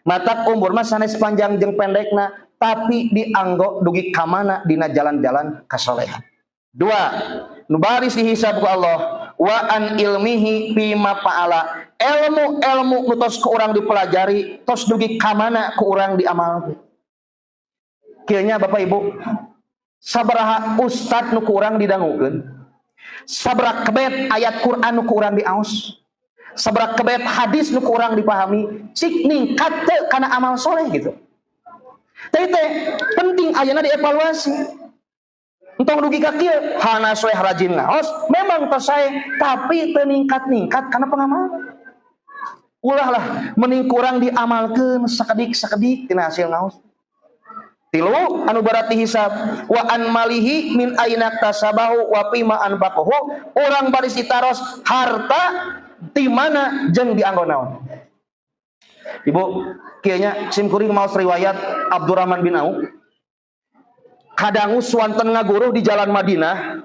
Matak umur mah sanes panjang jeung pendekna, tapi dianggo dugi ka mana dina jalan-jalan kasolehan. Dua, nu baris dihisab ku Allah wa an ilmihi fima fa'ala. Ilmu-ilmu nu tos ku urang dipelajari, tos dugi ka mana ku urang diamalkeun. Kieu nya Bapak Ibu, sabaraha ustad nu ku urang didangukeun, sabaraha kebet ayat Quran nu ku urang diaos, sabaraha kebet hadis nu ku urang dipahami, cik ningkat teu kana amal soleh gitu. Teh teh penting ayeuna dievaluasi. Entong dugi ka kieu, hanas we rajin ngaos, memang tos sae, tapi teu ningkat-ningkat kana pengamalan. Ulah lah mending kurang diamalkeun sakedik-sakedik tina hasil ngaos. Tilu anu berat dihisab wa an malihi min aina tasabahu wa fima anfaqahu, urang baris ditaros harta di mana jeung dianggo naon. Ibu, kieu nya sim kuring maos riwayat Abdurrahman bin Auf. Kadangu suanten ngaguruh di jalan Madinah.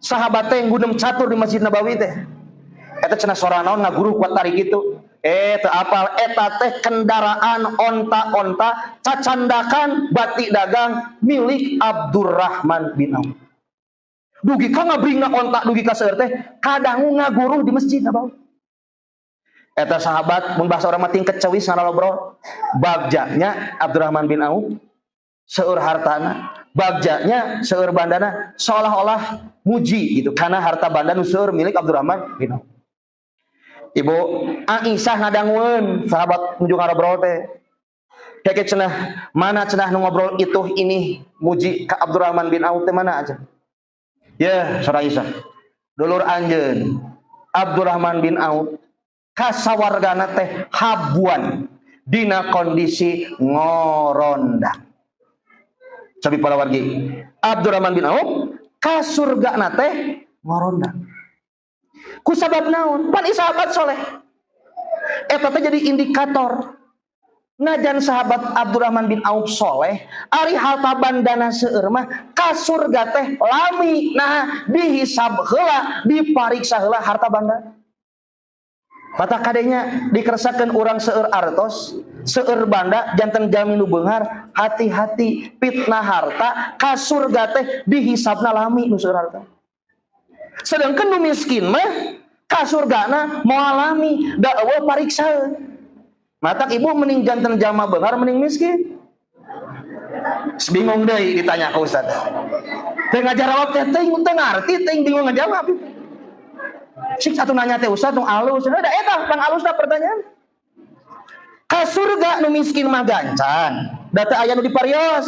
Sahabat teh nggunem catur di Masjid Nabawi teh. Eta cenah sora naon ngaguruh kuat tarik itu. Teu apal eta teh kendaraan onta-onta cacandakan bati dagang milik Abdurrahman bin Auf. Dugi ka ngabringna onta dugi ka seueur teh kadangu ngaguruh di Masjid Nabawi. Eta sahabat mun bahasa urang mah tingkat cewis ngalobrol. Bagjanya Abdurrahman bin Auf seueur hartana, bagjanya seueur bandana, seolah-olah muji gitu karena harta banda nu seueur milik Abdurrahman bin Auf. Ibu Aisyah ngadangueun sahabat nuju ngarobrol teh. Keke cenah mana cenah nu ngobrol itu ini muji ka Abdurrahman bin Auf teh mana aja. Ya, saur Aisyah. Dulur anjeun Abdurrahman bin Auf Kasawargana teh habuan dina kondisi ngorondang. Cobi para wargi, Abdurrahman bin Auf ka surgana teh ngorondang. Ku sabab naon? Pan sahabat soleh. Eta teh jadi indikator. Najan sahabat Abdurrahman bin Auf soleh, ari harta bandana seueur mah ka surga teh lami. Nah, dihisab heula, dipariksa heula harta banda. Mata kadenya dikeresakeun urang seueur artos, seueur banda janten jalmi nu beunghar, hati-hati fitnah harta ka surga teh dihisabna lami nu seueur harta. Sedangkan nu miskin mah ka surgana moal lami, da euweuh pariksaeun. Matak ibu mending janten jalma beunghar mending miskin. Bingung deui ditanya ku ustaz. Teu ngajawab teh teuing teu ngarti teuing bingung ngajawab. Sik atuh nanya teh ustaz nu alus. Da eta pang alusna pertanyaan. Ka surga nu miskin mah gancang, da teu aya nu diparios.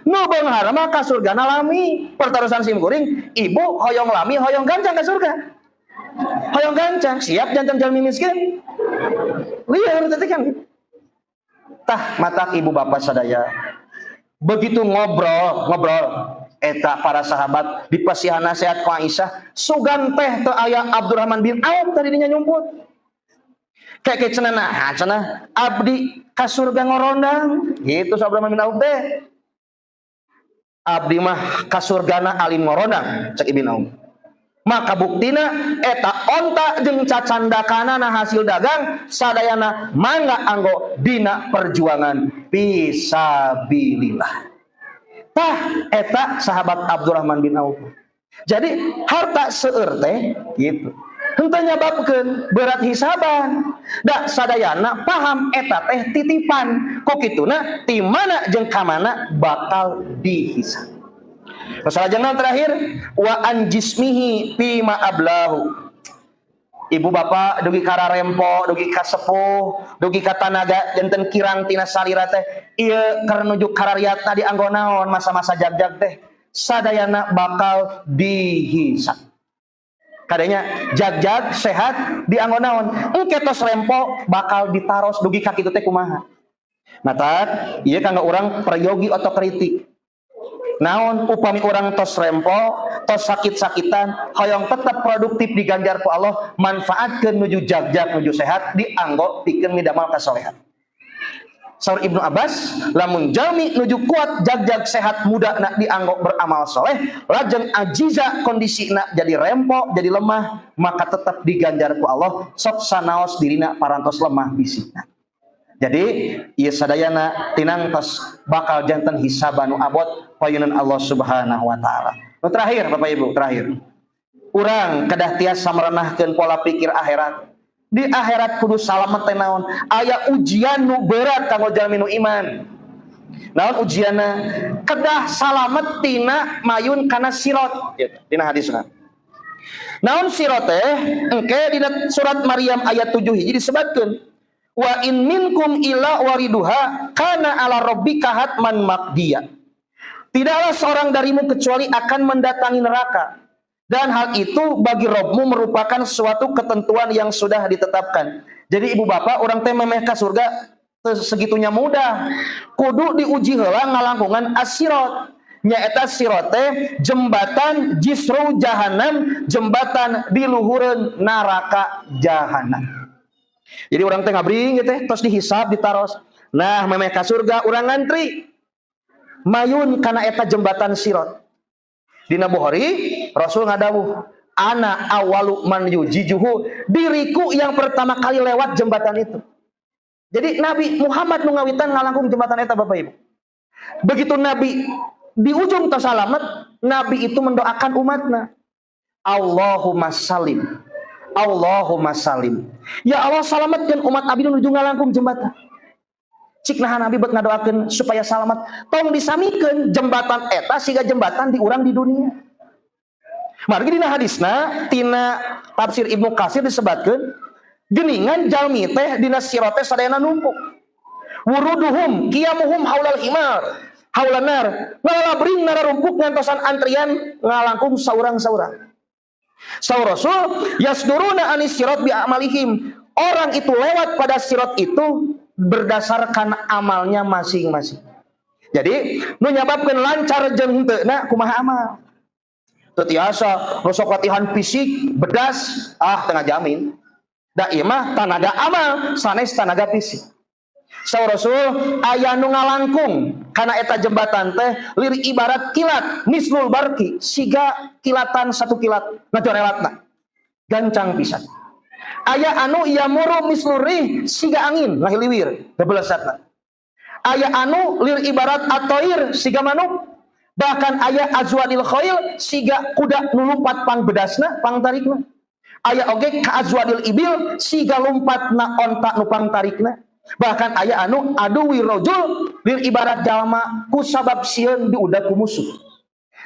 Nu beunghar mah ka surgana lami. Pertarosan sim kuring, ibu hoyong lami hoyong gancang ka surga. Hoyong gancang, siap janten jalmi miskin. Lieur teh kan. Tah matak ibu bapak sadaya. Begitu ngobrol, ngobrol eta para sahabat dipasihan nasihat ku Aisyah, sugan teh teu aya Abdurrahman bin Auf tadi dinya nyumput. Kayak cenah nah, cenah abdi ka surga ngorondang gitu Abdurrahman bin Auf teh. Abdi mah ka surgana alim ngorondang cek Ibn Auf. Maka buktina eta onta jeung cacandakana hasil dagang sadayana mangga anggo dina perjuangan fisabilillah. Tah eta sahabat Abdurrahman bin Auf. Jadi harta seueur teh gitu. Henteu nyababkeun berat hisaban. Da sadayana paham eta teh titipan. Kok kituna ti mana jeung ka mana bakal dihisab. Masalah jangan terakhir wa an jismihi fima ablahu. Ibu bapak dugi kararempo, dugi ka sepuh, dugi ka tanaga janten kirang tina salira teh ieu keur nuju karariatna dianggo naon masa-masa jagjag teh sadayana bakal dihisab. Kadanya jagjag sehat dianggo naon engke tos rempo bakal ditaros dugi ka kitu teh kumaha. Matak ieu kanggo urang peryogi otokritik. Naon upami urang tos rempo, tos sakit-sakitan, hoyong tetap produktif diganjar ku Allah, manfaatkeun nuju jagjag nuju sehat dianggo pikeun midamal kasolehan. Saur Ibnu Abbas, lamun jalmi nuju kuat jagjag sehat muda nak dianggo beramal soleh, lajeng ajiza kondisina jadi rempo, jadi lemah, maka tetap diganjar ku Allah, sok sanaos dirina parantos lemah bisikna. Jadi ieu sadayana tinangtos bakal janten hisaban nu abot payunan Allah Subhanahu wa taala. Nu terakhir Bapak Ibu, terakhir. Urang kedah tiasa merenahkeun pola pikir akhirat. Di akhirat kudu salamet teh naon? Aya ujian nu berat kanggo jalmi nu iman. Naon ujianna? Kedah salamet tina mayun kana sirot gitu, dina hadisna. Naon sirot teh? Engke dina surat Maryam ayat 7 hiji disebutkeun. Wa in minkum illa wariduha kana ala rabbika hatman maqdiya. Tidaklah seorang darimu kecuali akan mendatangi neraka. Dan hal itu bagi Robmu merupakan suatu ketentuan yang sudah ditetapkan. Jadi ibu bapak orang teh memeh ka surga segitunya mudah. Kudu diuji heula ngalangkungan as-sirot. Nyaeta sirot teh jembatan jisru jahanam, jembatan di luhureun neraka jahanam. Jadi orang teh ngabring gitu teh tos dihisab ditaros. Nah, memeh ka surga urang ngantri. Mayun kana eta jembatan sirot. Dina Bukhari Rasul ngadawuh, ana awalu man yujizuhu, diriku yang pertama kali lewat jembatan itu. Jadi Nabi Muhammad nu ngawitan ngalangkung jembatan eta Bapak Ibu. Begitu Nabi di ujung tos salamet, Nabi itu mendoakan umatna. Allahumma salim. Allahumma salim. Ya Allah salametkeun umat abdi nuju ngalangkung jembatan. Cik naha Nabi buat ngadoakeun supaya salamet. Tong disamikeun jembatan eta siga jembatan di urang di dunia. Margi dina hadisna tina tafsir Ibnu Katsir disebutkeun geningan jalmi teh dina sirot teh sadayana numpuk. Wuruduhum qiyamuhum haulal himar haulan nar ngalalabring nararumpuk ngantosan antrian ngalangkung saurang-saurang. Saur Rasul yasduruna anis sirat bi amalihim. Orang itu lewat pada sirot itu berdasarkan amalnya masing-masing. Jadi nu nyababkeun lancar jeung henteu na kumaha amal. Teu tiasa nu sok latihan fisik bedas, ah teu ngajamin. Da ieu mah tanaga amal sanes tanaga fisik. Saur Rasul aya nu ngalangkung kana eta jembatan teh lir ibarat kilat mislul barki, siga kilatan satu kilat ngajorelatna gancang pisan. Aya anu yamuru mislur rih, siga angin ngahiliwir bebelesatna. Aya anu lir ibarat atoir, siga manuk. Bahkan aya azwadil khail, siga kuda nu lumpat pang bedasna pang tarikna. Aya oge ka azwadil ibil, siga lumpatna onta nu pang tarikna. Bahkan aya anu aduwi rojul, lir ibarat jalma ku sabab sieun diudag ku musuh.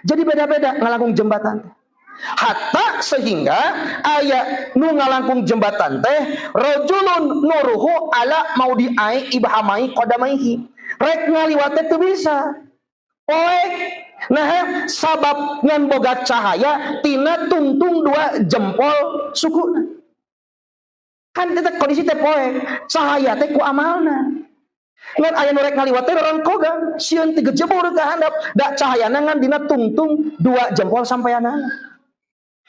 Jadi beda-beda ngalangkung jembatan teh. Hatta sehingga aya nu ngalangkung jembatan teh rojulun nuruhu ala maudi'ai ibhamai qadamaihi, rek ngaliwat teh teu bisa, poek. Nah, sabab ngan boga cahaya tina tungtung dua jempol sukuna. Kan eta kondisi teh poek, cahaya teh ku amalna. Ngan aya nu rek ngaliwat teh orang kogang sieun tigejebur ka handap, da cahayana ngan dina tungtung dua jempol sampeanana.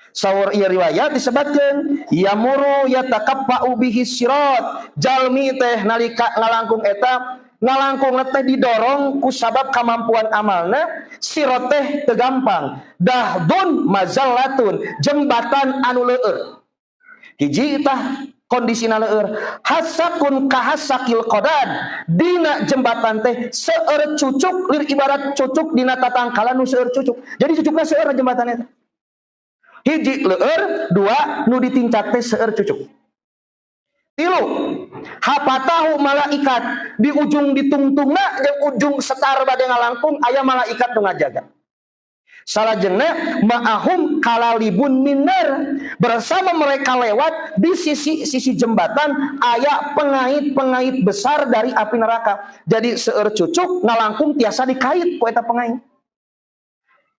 Saur ieu riwayat disebutkeun yamuru yatakaffa'u bihi sirat, jalmi teh nalika ngalangkung eta ngalangkung teh didorong ku sabab kemampuan amalna. Sirat teh teu gampang, dahdun mazallatun, jembatan anu leur. Hiji tah kondisina leur, hasakun kahasakil qadad, dina jembatan teh seueur cucuk, lir ibarat cucuk dina tatangkalan nu seueur cucuk. Jadi cucukna seueur jembatan eta. Hiji leur, dua nu ditincak teh seueur cucuk. Tilu, hapatahu malaikat, di ujung ditungtungna jeung ujung setar bade ngalangkung aya malaikat nu ngajaga. Salajengna ma'ahum kalalibun minar, bersama mereka lewat di sisi-sisi jembatan aya pengait-pengait besar dari api neraka. Jadi seueur cucuk ngalangkung tiasa dikait ku eta pengait.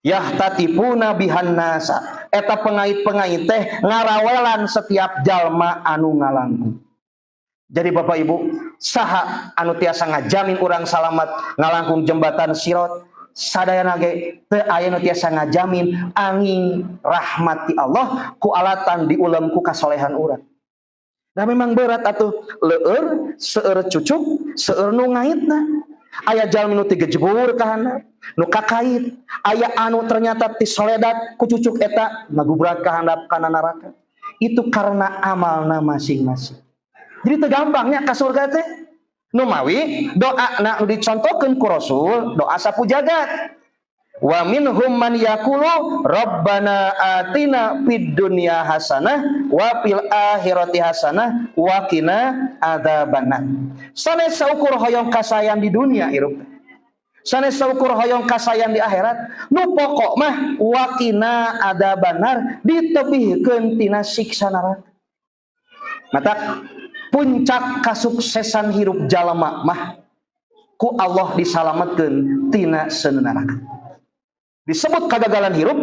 Yahtatipuna bihan nasa, eta pengait-pengait teh ngarawelan setiap jalma anu ngalangkung. Jadi Bapak Ibu, saha anu tiasa ngajamin urang salamat ngalangkung jembatan sirat? Sadayana ge teu aya nu tiasa ngajamin angin rahmat ti Allah ku alatan diulem ku kasolehan urang. Nah, memang berat atuh, leur, seueur cucuk, seueur nu ngaitna. Aya jalmi nu tigejebur ka handap, nu kakait, aya anu ternyata tisoledat ku cucuk eta ngagubrak ka handap kana neraka. Itu karena amalna masing-masing. Jadi teu gampangnya ka surga teh. Nu mawi doa na nu dicontohkeun ku Rasul, doa sapu jagat. Wa minhum man yaqulu rabbana atina fid dunya hasanah wa fil akhirati hasanah wa qina adzabannar. Sanes saukur hoyong kasayan di dunia hirup. Sanes saukur hoyong kasayan di akhirat, nu pokok mah wa qina adzabannar, ditebihkeun tina siksa neraka. Matak puncak kasuksesan hirup jalma mah ku Allah disalametkeun tina seuneu neraka. Disebut kegagalan hirup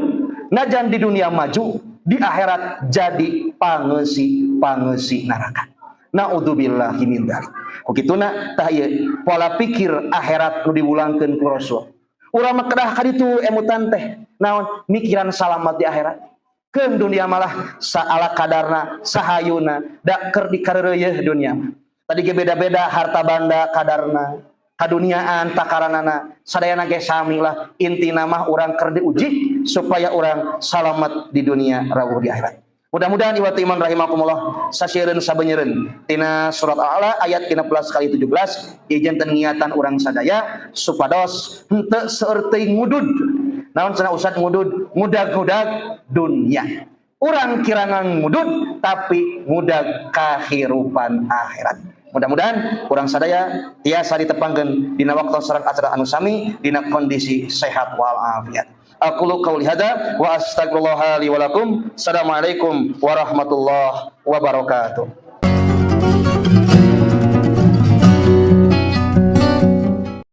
najan di dunia maju, di akhirat jadi pangeusi-pangeusi neraka. Naudzubillahi min dzalik. Ku kituna tah ieu pola pikir akhirat nu diwulangkeun ku Rasul. Urang mah kedah ka ditu emutan teh. Naon mikiran salamat di akhirat. Keun dunia malah saala kadarna sahayuna, da keur dikareureuyeuh dunia mah. Tadi ge beda-beda harta banda kadarna, kaduniaan takaranana, sadayana ge sami lah. Intina mah urang keur diuji supaya urang salamat di dunia rawuh di akhirat. Mudah-mudahan iwati iman rahimakumullah sasiereun sabeunyereun tina surat Al-A'la ayat 16 kali 17 ieu janten niatan urang sadaya supados henteu seueur teuing ngudud. Naon cenah Ustaz ngudud? Ngudag-ngudag dunia. Urang kirangan ngudud tapi ngudag kahirupan akhirat. Mudah-mudahan urang sadaya tiasa ditepangkeun dina waktu sareng acara anu sami dina kondisi sehat walafiat. Aqulu qauli hadza wa astaghfirullah li wa lakum. Assalamualaikum warahmatullahi wabarakatuh.